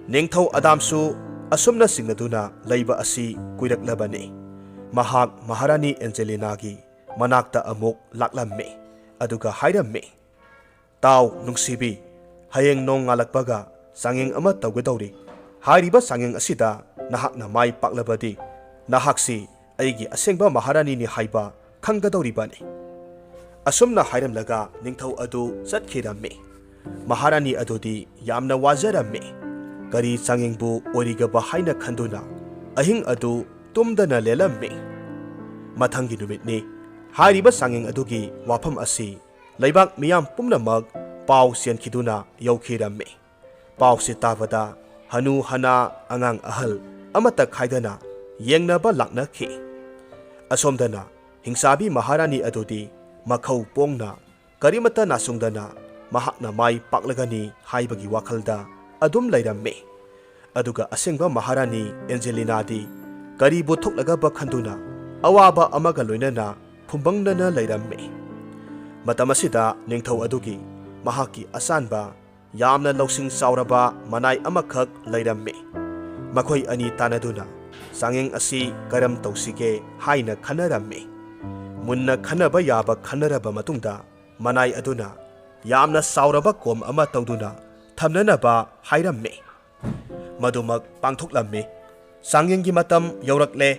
ꯅꯤꯡꯊꯧ ꯑꯗꯥꯝꯁꯨ ꯑꯁꯨꯝꯅ ꯆꯤꯡꯅꯗꯨꯅ ꯂꯩꯕ ꯑꯁꯤ ꯀꯨꯏꯔꯛꯂꯕꯅꯤ꯫ ꯃꯍꯥꯛ ꯃꯍꯥꯔꯥꯅꯤ ꯑꯦꯟꯖꯦꯂꯤꯅꯥꯒꯤ ꯃꯅꯥꯛꯇ ꯑꯃꯨꯛ ꯂꯥꯛꯂꯝꯃꯤ꯫ ꯑꯗꯨꯒ ꯍꯥꯏꯔꯝꯃꯤ, "ꯇꯥꯎ, ꯅꯨꯡꯁꯤꯕꯤ, ꯍꯌꯦꯡ ꯅꯣꯡ ꯉꯥꯜꯂꯛꯄꯒ ꯆꯥꯡꯌꯦꯡ ꯑꯃ ꯇꯧꯒꯗꯧꯔꯤ꯫ ꯍꯥꯏꯔꯤꯕ ꯆꯥꯡꯌꯦꯡ ꯑꯁꯤꯗ ꯅꯍꯥꯛꯅ ꯃꯥꯏ ꯄꯥꯛꯂꯕꯗꯤ ꯅꯍꯥꯛꯁꯤ ꯑꯩꯒꯤ ꯑꯁꯦꯡꯕ ꯃꯍꯥꯔꯥꯅꯤꯅꯤ ꯍꯥꯏꯕ ꯈꯪꯒꯗꯧꯔꯤꯕꯅꯤ꯫" ꯑꯁꯨꯝꯅ ꯍꯥꯏꯔꯝꯂꯒ ꯅꯤꯡꯊꯧ ꯑꯗꯨ ꯆꯠꯈꯤꯔꯝꯃꯤ꯫ ꯃꯍꯥꯔꯥꯅꯤ ꯑꯗꯨꯗꯤ ꯌꯥꯝꯅ ꯋꯥꯖꯔꯝꯃꯤ꯫ ꯀꯔꯤ ꯆꯥꯡꯌꯦꯡꯕꯨ ꯑꯣꯏꯔꯤꯒꯕ ꯍꯥꯏꯅ ꯈꯟꯗꯨꯅ ꯑꯍꯤꯡ ꯑꯗꯨ ꯇꯨꯝꯗꯅ ꯂꯦꯜꯂꯝꯃꯤ꯫ ꯃꯊꯪꯒꯤ ꯅꯨꯃꯤꯠꯅꯤ꯫ ꯍꯥꯏꯔꯤꯕ ꯆꯥꯡꯌꯦꯡ ꯑꯗꯨꯒꯤ ꯋꯥꯐꯝ ꯑꯁꯤ ꯂꯩꯕꯥꯛ ꯃꯤꯌꯥꯝ ꯄꯨꯝꯅꯃꯛ ꯄꯥꯎ ꯆꯦꯟꯈꯤꯗꯨꯅ ꯌꯧꯈꯤꯔꯝꯃꯤ꯫ ꯄꯥꯎꯁꯤ ꯇꯥꯕꯗ ꯍꯅꯨ ꯍꯅꯥ, ꯑꯉꯥꯡ ꯑꯍꯜ ꯑꯃꯠꯇ ꯈꯥꯏꯗꯅ ꯌꯦꯡꯅꯕ ꯂꯥꯛꯅꯈꯤ꯫ ꯑꯁꯣꯝꯗꯅ ꯍꯤꯡꯆꯥꯕꯤ ꯃꯍꯥꯔꯥꯅꯤ ꯑꯗꯨꯗꯤ ꯃꯈꯧ ꯄꯣꯡꯅ ꯀꯔꯤꯃꯠꯇ ꯅꯥꯁꯨꯡꯗꯅ ꯃꯍꯥꯛꯅ ꯃꯥꯏ ꯄꯥꯛꯂꯒꯅꯤ ꯍꯥꯏꯕꯒꯤ ꯋꯥꯈꯜꯗ ꯑꯗꯨꯝ ꯂꯩꯔꯝꯃꯤ꯫ ꯑꯗꯨꯒ ꯑꯁꯦꯡꯕ ꯃꯍꯥꯔꯥꯅꯤ ꯑꯦꯟꯖꯦꯂꯤꯅꯥꯗꯤ ꯀꯔꯤꯕꯨ ꯊꯣꯛꯂꯒꯕ ꯈꯟꯗꯨꯅ ꯑꯋꯥꯕ ꯑꯃꯒ ꯂꯣꯏꯅꯅ ꯐꯨꯝꯕꯪꯅꯅ ꯂꯩꯔꯝꯃꯤ꯫ ꯃꯇꯝ ꯑꯁꯤꯗ ꯅꯤꯡꯊꯧ ꯑꯗꯨꯒꯤ ꯃꯍꯥꯛꯀꯤ ꯑꯆꯥꯟꯕ ꯌꯥꯝꯅ ꯂꯧꯁꯤꯡ ꯆꯥꯎꯔꯕ ꯃꯅꯥꯏ ꯑꯃꯈꯛ ꯂꯩꯔꯝꯃꯤ꯫ ꯃꯈꯣꯏ ꯑꯅꯤ ꯇꯥꯟꯅꯗꯨꯅ ꯆꯥꯡꯌꯦꯡ ꯑꯁꯤ ꯀꯔꯝ ꯇꯧꯁꯤꯒꯦ ꯍꯥꯏꯅ ꯈꯟꯅꯔꯝꯃꯤ꯫ ꯃꯨꯟꯅ ꯈꯟꯅꯕ ꯌꯥꯕ ꯈꯟꯅꯔꯕ ꯃꯇꯨꯡꯗ ꯃꯅꯥꯏ ꯑꯗꯨꯅ ꯌꯥꯝꯅ ꯆꯥꯎꯔꯕ ꯀꯣꯝ ꯑꯃ ꯇꯧꯗꯨꯅ ꯊꯝꯅꯅꯕ ꯍꯥꯏꯔꯝꯃꯤ꯫ ꯃꯗꯨꯃꯛ ꯄꯥꯡꯊꯣꯛꯂꯝꯃꯤ꯫ ꯆꯥꯡꯌꯦꯡꯒꯤ ꯃꯇꯝ ꯌꯧꯔꯛꯂꯦ꯫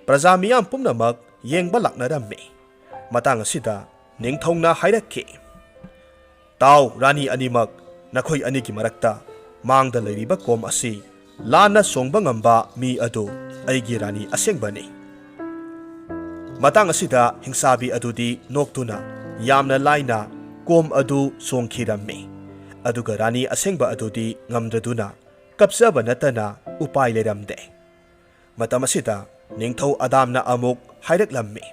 ꯄ꯭ꯔꯖꯥ ꯃꯤꯌꯥꯝ ꯄꯨꯝꯅꯃꯛ ꯌꯦꯡꯕ ꯂꯥꯛꯅꯔꯝꯃꯤ꯫ ꯃꯇꯥꯡ ꯑꯁꯤꯗ ꯅꯤꯡꯊꯧꯅ ꯍꯥꯏꯔꯛꯈꯤ, "ꯇꯥꯎ, ꯔꯥꯅꯤ ꯑꯅꯤꯃꯛ, ꯅꯈꯣꯏ ꯑꯅꯤꯒꯤ ꯃꯔꯛꯇ ꯃꯥꯡꯗ ꯂꯩꯔꯤꯕ ꯀꯣꯝ ꯑꯁꯤ ꯂꯥꯟꯅ ꯆꯣꯡꯕ ꯉꯝꯕ ꯃꯤ ꯑꯗꯨ ꯑꯩꯒꯤ ꯔꯥꯅꯤ ꯑꯁꯦꯡꯕꯅꯤ꯫" ꯃꯇꯥꯡ ꯑꯁꯤꯗ ꯍꯤꯡꯁꯥꯕꯤ ꯑꯗꯨꯗꯤ ꯅꯣꯛꯇꯨꯅ ꯌꯥꯝꯅ ꯂꯥꯏꯅ ꯀꯣꯝ ꯑꯗꯨ ꯆꯣꯡꯈꯤꯔꯝꯃꯤ꯫ ꯑꯗꯨꯒ ꯔꯥꯅꯤ ꯑꯁꯦꯡꯕ ꯑꯗꯨꯗꯤ ꯉꯝꯗ꯭ꯔꯗꯨꯅ ꯀꯞꯆꯕ ꯅꯠꯇꯅ ꯎꯄꯥꯏ ꯂꯩꯔꯝꯗꯦ꯫ ꯃꯇꯝ ꯑꯁꯤꯗ ꯅꯤꯡꯊꯧ ꯑꯗꯥꯝꯅ ꯑꯃꯨꯛ ꯍꯥꯏꯔꯛꯂꯝꯃꯤ,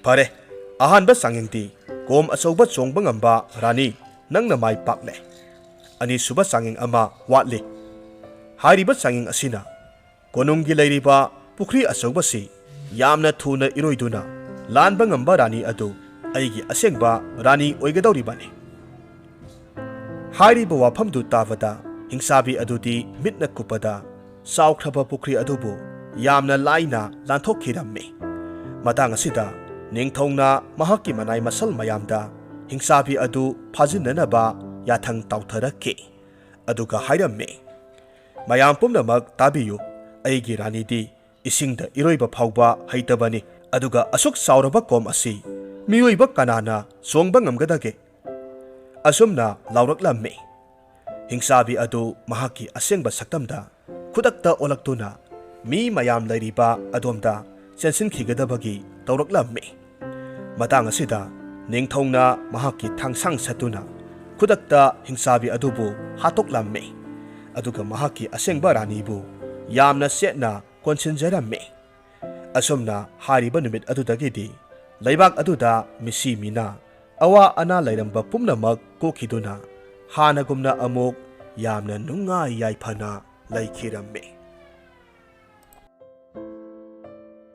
"ꯐꯔꯦ, ꯑꯍꯥꯟꯕ ꯆꯥꯡꯌꯦꯡꯗꯤ ꯀꯣꯝ ꯑꯆꯧꯕ ꯆꯣꯡꯕ ꯉꯝꯕ ꯔꯥꯅꯤ ꯅꯪꯅ ꯃꯥꯏ ꯄꯥꯛꯂꯦ꯫ ꯑꯅꯤꯁꯨꯕ ꯆꯥꯡꯌꯦꯡ ꯑꯃ ꯋꯥꯠꯂꯤ꯫ ꯍꯥꯏꯔꯤꯕ ꯆꯥꯡꯌꯦꯡ ꯑꯁꯤꯅ ꯀꯣꯅꯨꯡꯒꯤ ꯂꯩꯔꯤꯕ ꯄꯨꯈ꯭ꯔꯤ ꯑꯆꯧꯕꯁꯤ ꯌꯥꯝꯅ ꯊꯨꯅ ꯏꯔꯣꯏꯗꯨꯅ ꯂꯥꯟꯕ ꯉꯝꯕ ꯔꯥꯅꯤ ꯑꯗꯨ ꯑꯩꯒꯤ ꯑꯁꯦꯡꯕ ꯔꯥꯅꯤ ꯑꯣꯏꯒꯗꯧꯔꯤꯕꯅꯤ꯫" ꯍꯥꯏꯔꯤꯕ ꯋꯥꯐꯝꯗꯨ ꯇꯥꯕꯗ ꯍꯤꯡꯁꯥꯕꯤ ꯑꯗꯨꯗꯤ ꯃꯤꯠꯅ ꯀꯨꯞꯄꯗ ꯆꯥꯎꯈ꯭ꯔꯕ ꯄꯨꯈ꯭ꯔꯤ ꯑꯗꯨꯕꯨ ꯌꯥꯝꯅ ꯂꯥꯏꯅ ꯂꯥꯟꯊꯣꯛꯈꯤꯔꯝꯃꯤ꯫ ꯃꯇꯥꯡ ꯑꯁꯤꯗ ꯅꯤꯡꯊꯧꯅ ꯃꯍꯥꯛꯀꯤ ꯃꯅꯥꯏ ꯃꯁꯜ ꯃꯌꯥꯝꯗ ꯍꯤꯡꯁꯥꯕꯤ ꯑꯗꯨ ꯐꯥꯖꯤꯟꯅꯅꯕ ꯌꯥꯊꯪ ꯇꯥꯎꯊꯔꯛꯈꯤ꯫ ꯑꯗꯨꯒ ꯍꯥꯏꯔꯝꯃꯤ, "ꯃꯌꯥꯝ ꯄꯨꯝꯅꯃꯛ ꯇꯥꯕꯤꯌꯨ, ꯑꯩꯒꯤ ꯔꯥꯅꯤꯗꯤ ꯏꯁꯤꯡꯗ ꯏꯔꯣꯏꯕ ꯐꯥꯎꯕ ꯍꯩꯇꯕꯅꯤ꯫ ꯑꯗꯨꯒ ꯑꯁꯨꯛ ꯆꯥꯎꯔꯕ ꯀꯣꯝ ꯑꯁꯤ ꯃꯤꯑꯣꯏꯕ ꯀꯅꯥꯅ ꯆꯣꯡꯕ ꯉꯝꯒꯗꯒꯦ? ꯑꯁꯨꯝꯅ ꯂꯥꯎꯔꯛꯂꯝꯃꯤ꯫ ꯍꯤꯡꯆꯥꯕꯤ ꯑꯗꯨ ꯃꯍꯥꯛꯀꯤ ꯑꯁꯦꯡꯕ ꯁꯛꯇꯝꯗ ꯈꯨꯗꯛꯇ ꯑꯣꯜꯂꯛꯇꯨꯅ ꯃꯤ ꯃꯌꯥꯝ ꯂꯩꯔꯤꯕ ꯑꯗꯣꯝꯗ ꯆꯦꯟꯁꯤꯟꯈꯤꯒꯗꯕꯒꯤ ꯇꯧꯔꯛꯂꯝꯃꯤ꯫ ꯃꯇꯥꯡ ꯑꯁꯤꯗ ꯅꯤꯡꯊꯧꯅ ꯃꯍꯥꯛꯀꯤ ꯊꯥꯡꯁꯥꯡ ꯁꯠꯇꯨꯅ ꯈꯨꯗꯛꯇ ꯍꯤꯡꯆꯥꯕꯤ ꯑꯗꯨꯕꯨ ꯍꯥꯠꯇꯣꯛꯂꯝꯃꯤ꯫ ꯑꯗꯨꯒ ꯃꯍꯥꯛꯀꯤ ꯑꯁꯦꯡꯕ ꯔꯥꯅꯤꯕꯨ ꯌꯥꯝꯅ ꯆꯦꯠꯅ ꯀꯣꯟꯁꯤꯟꯖꯔꯝꯃꯤ꯫ ꯑꯁꯨꯝꯅ ꯍꯥꯏꯔꯤꯕ ꯅꯨꯃꯤꯠ ꯑꯗꯨꯗꯒꯤꯗꯤ ꯂꯩꯕꯥꯛ ꯑꯗꯨꯗ ꯃꯤꯁꯤ ꯃꯤꯅꯥ, ꯑꯋꯥ ꯑꯅꯥ ꯂꯩꯔꯝꯕ ꯄꯨꯝꯅꯃꯛ ꯀꯣꯛꯈꯤꯗꯨꯅ ꯍꯥꯟꯅꯒꯨꯝꯅ ꯑꯃꯨꯛ ꯌꯥꯝꯅ ꯅꯨꯡꯉꯥꯏ ꯌꯥꯏꯐꯅ ꯂꯩꯈꯤꯔꯝꯃꯤ꯫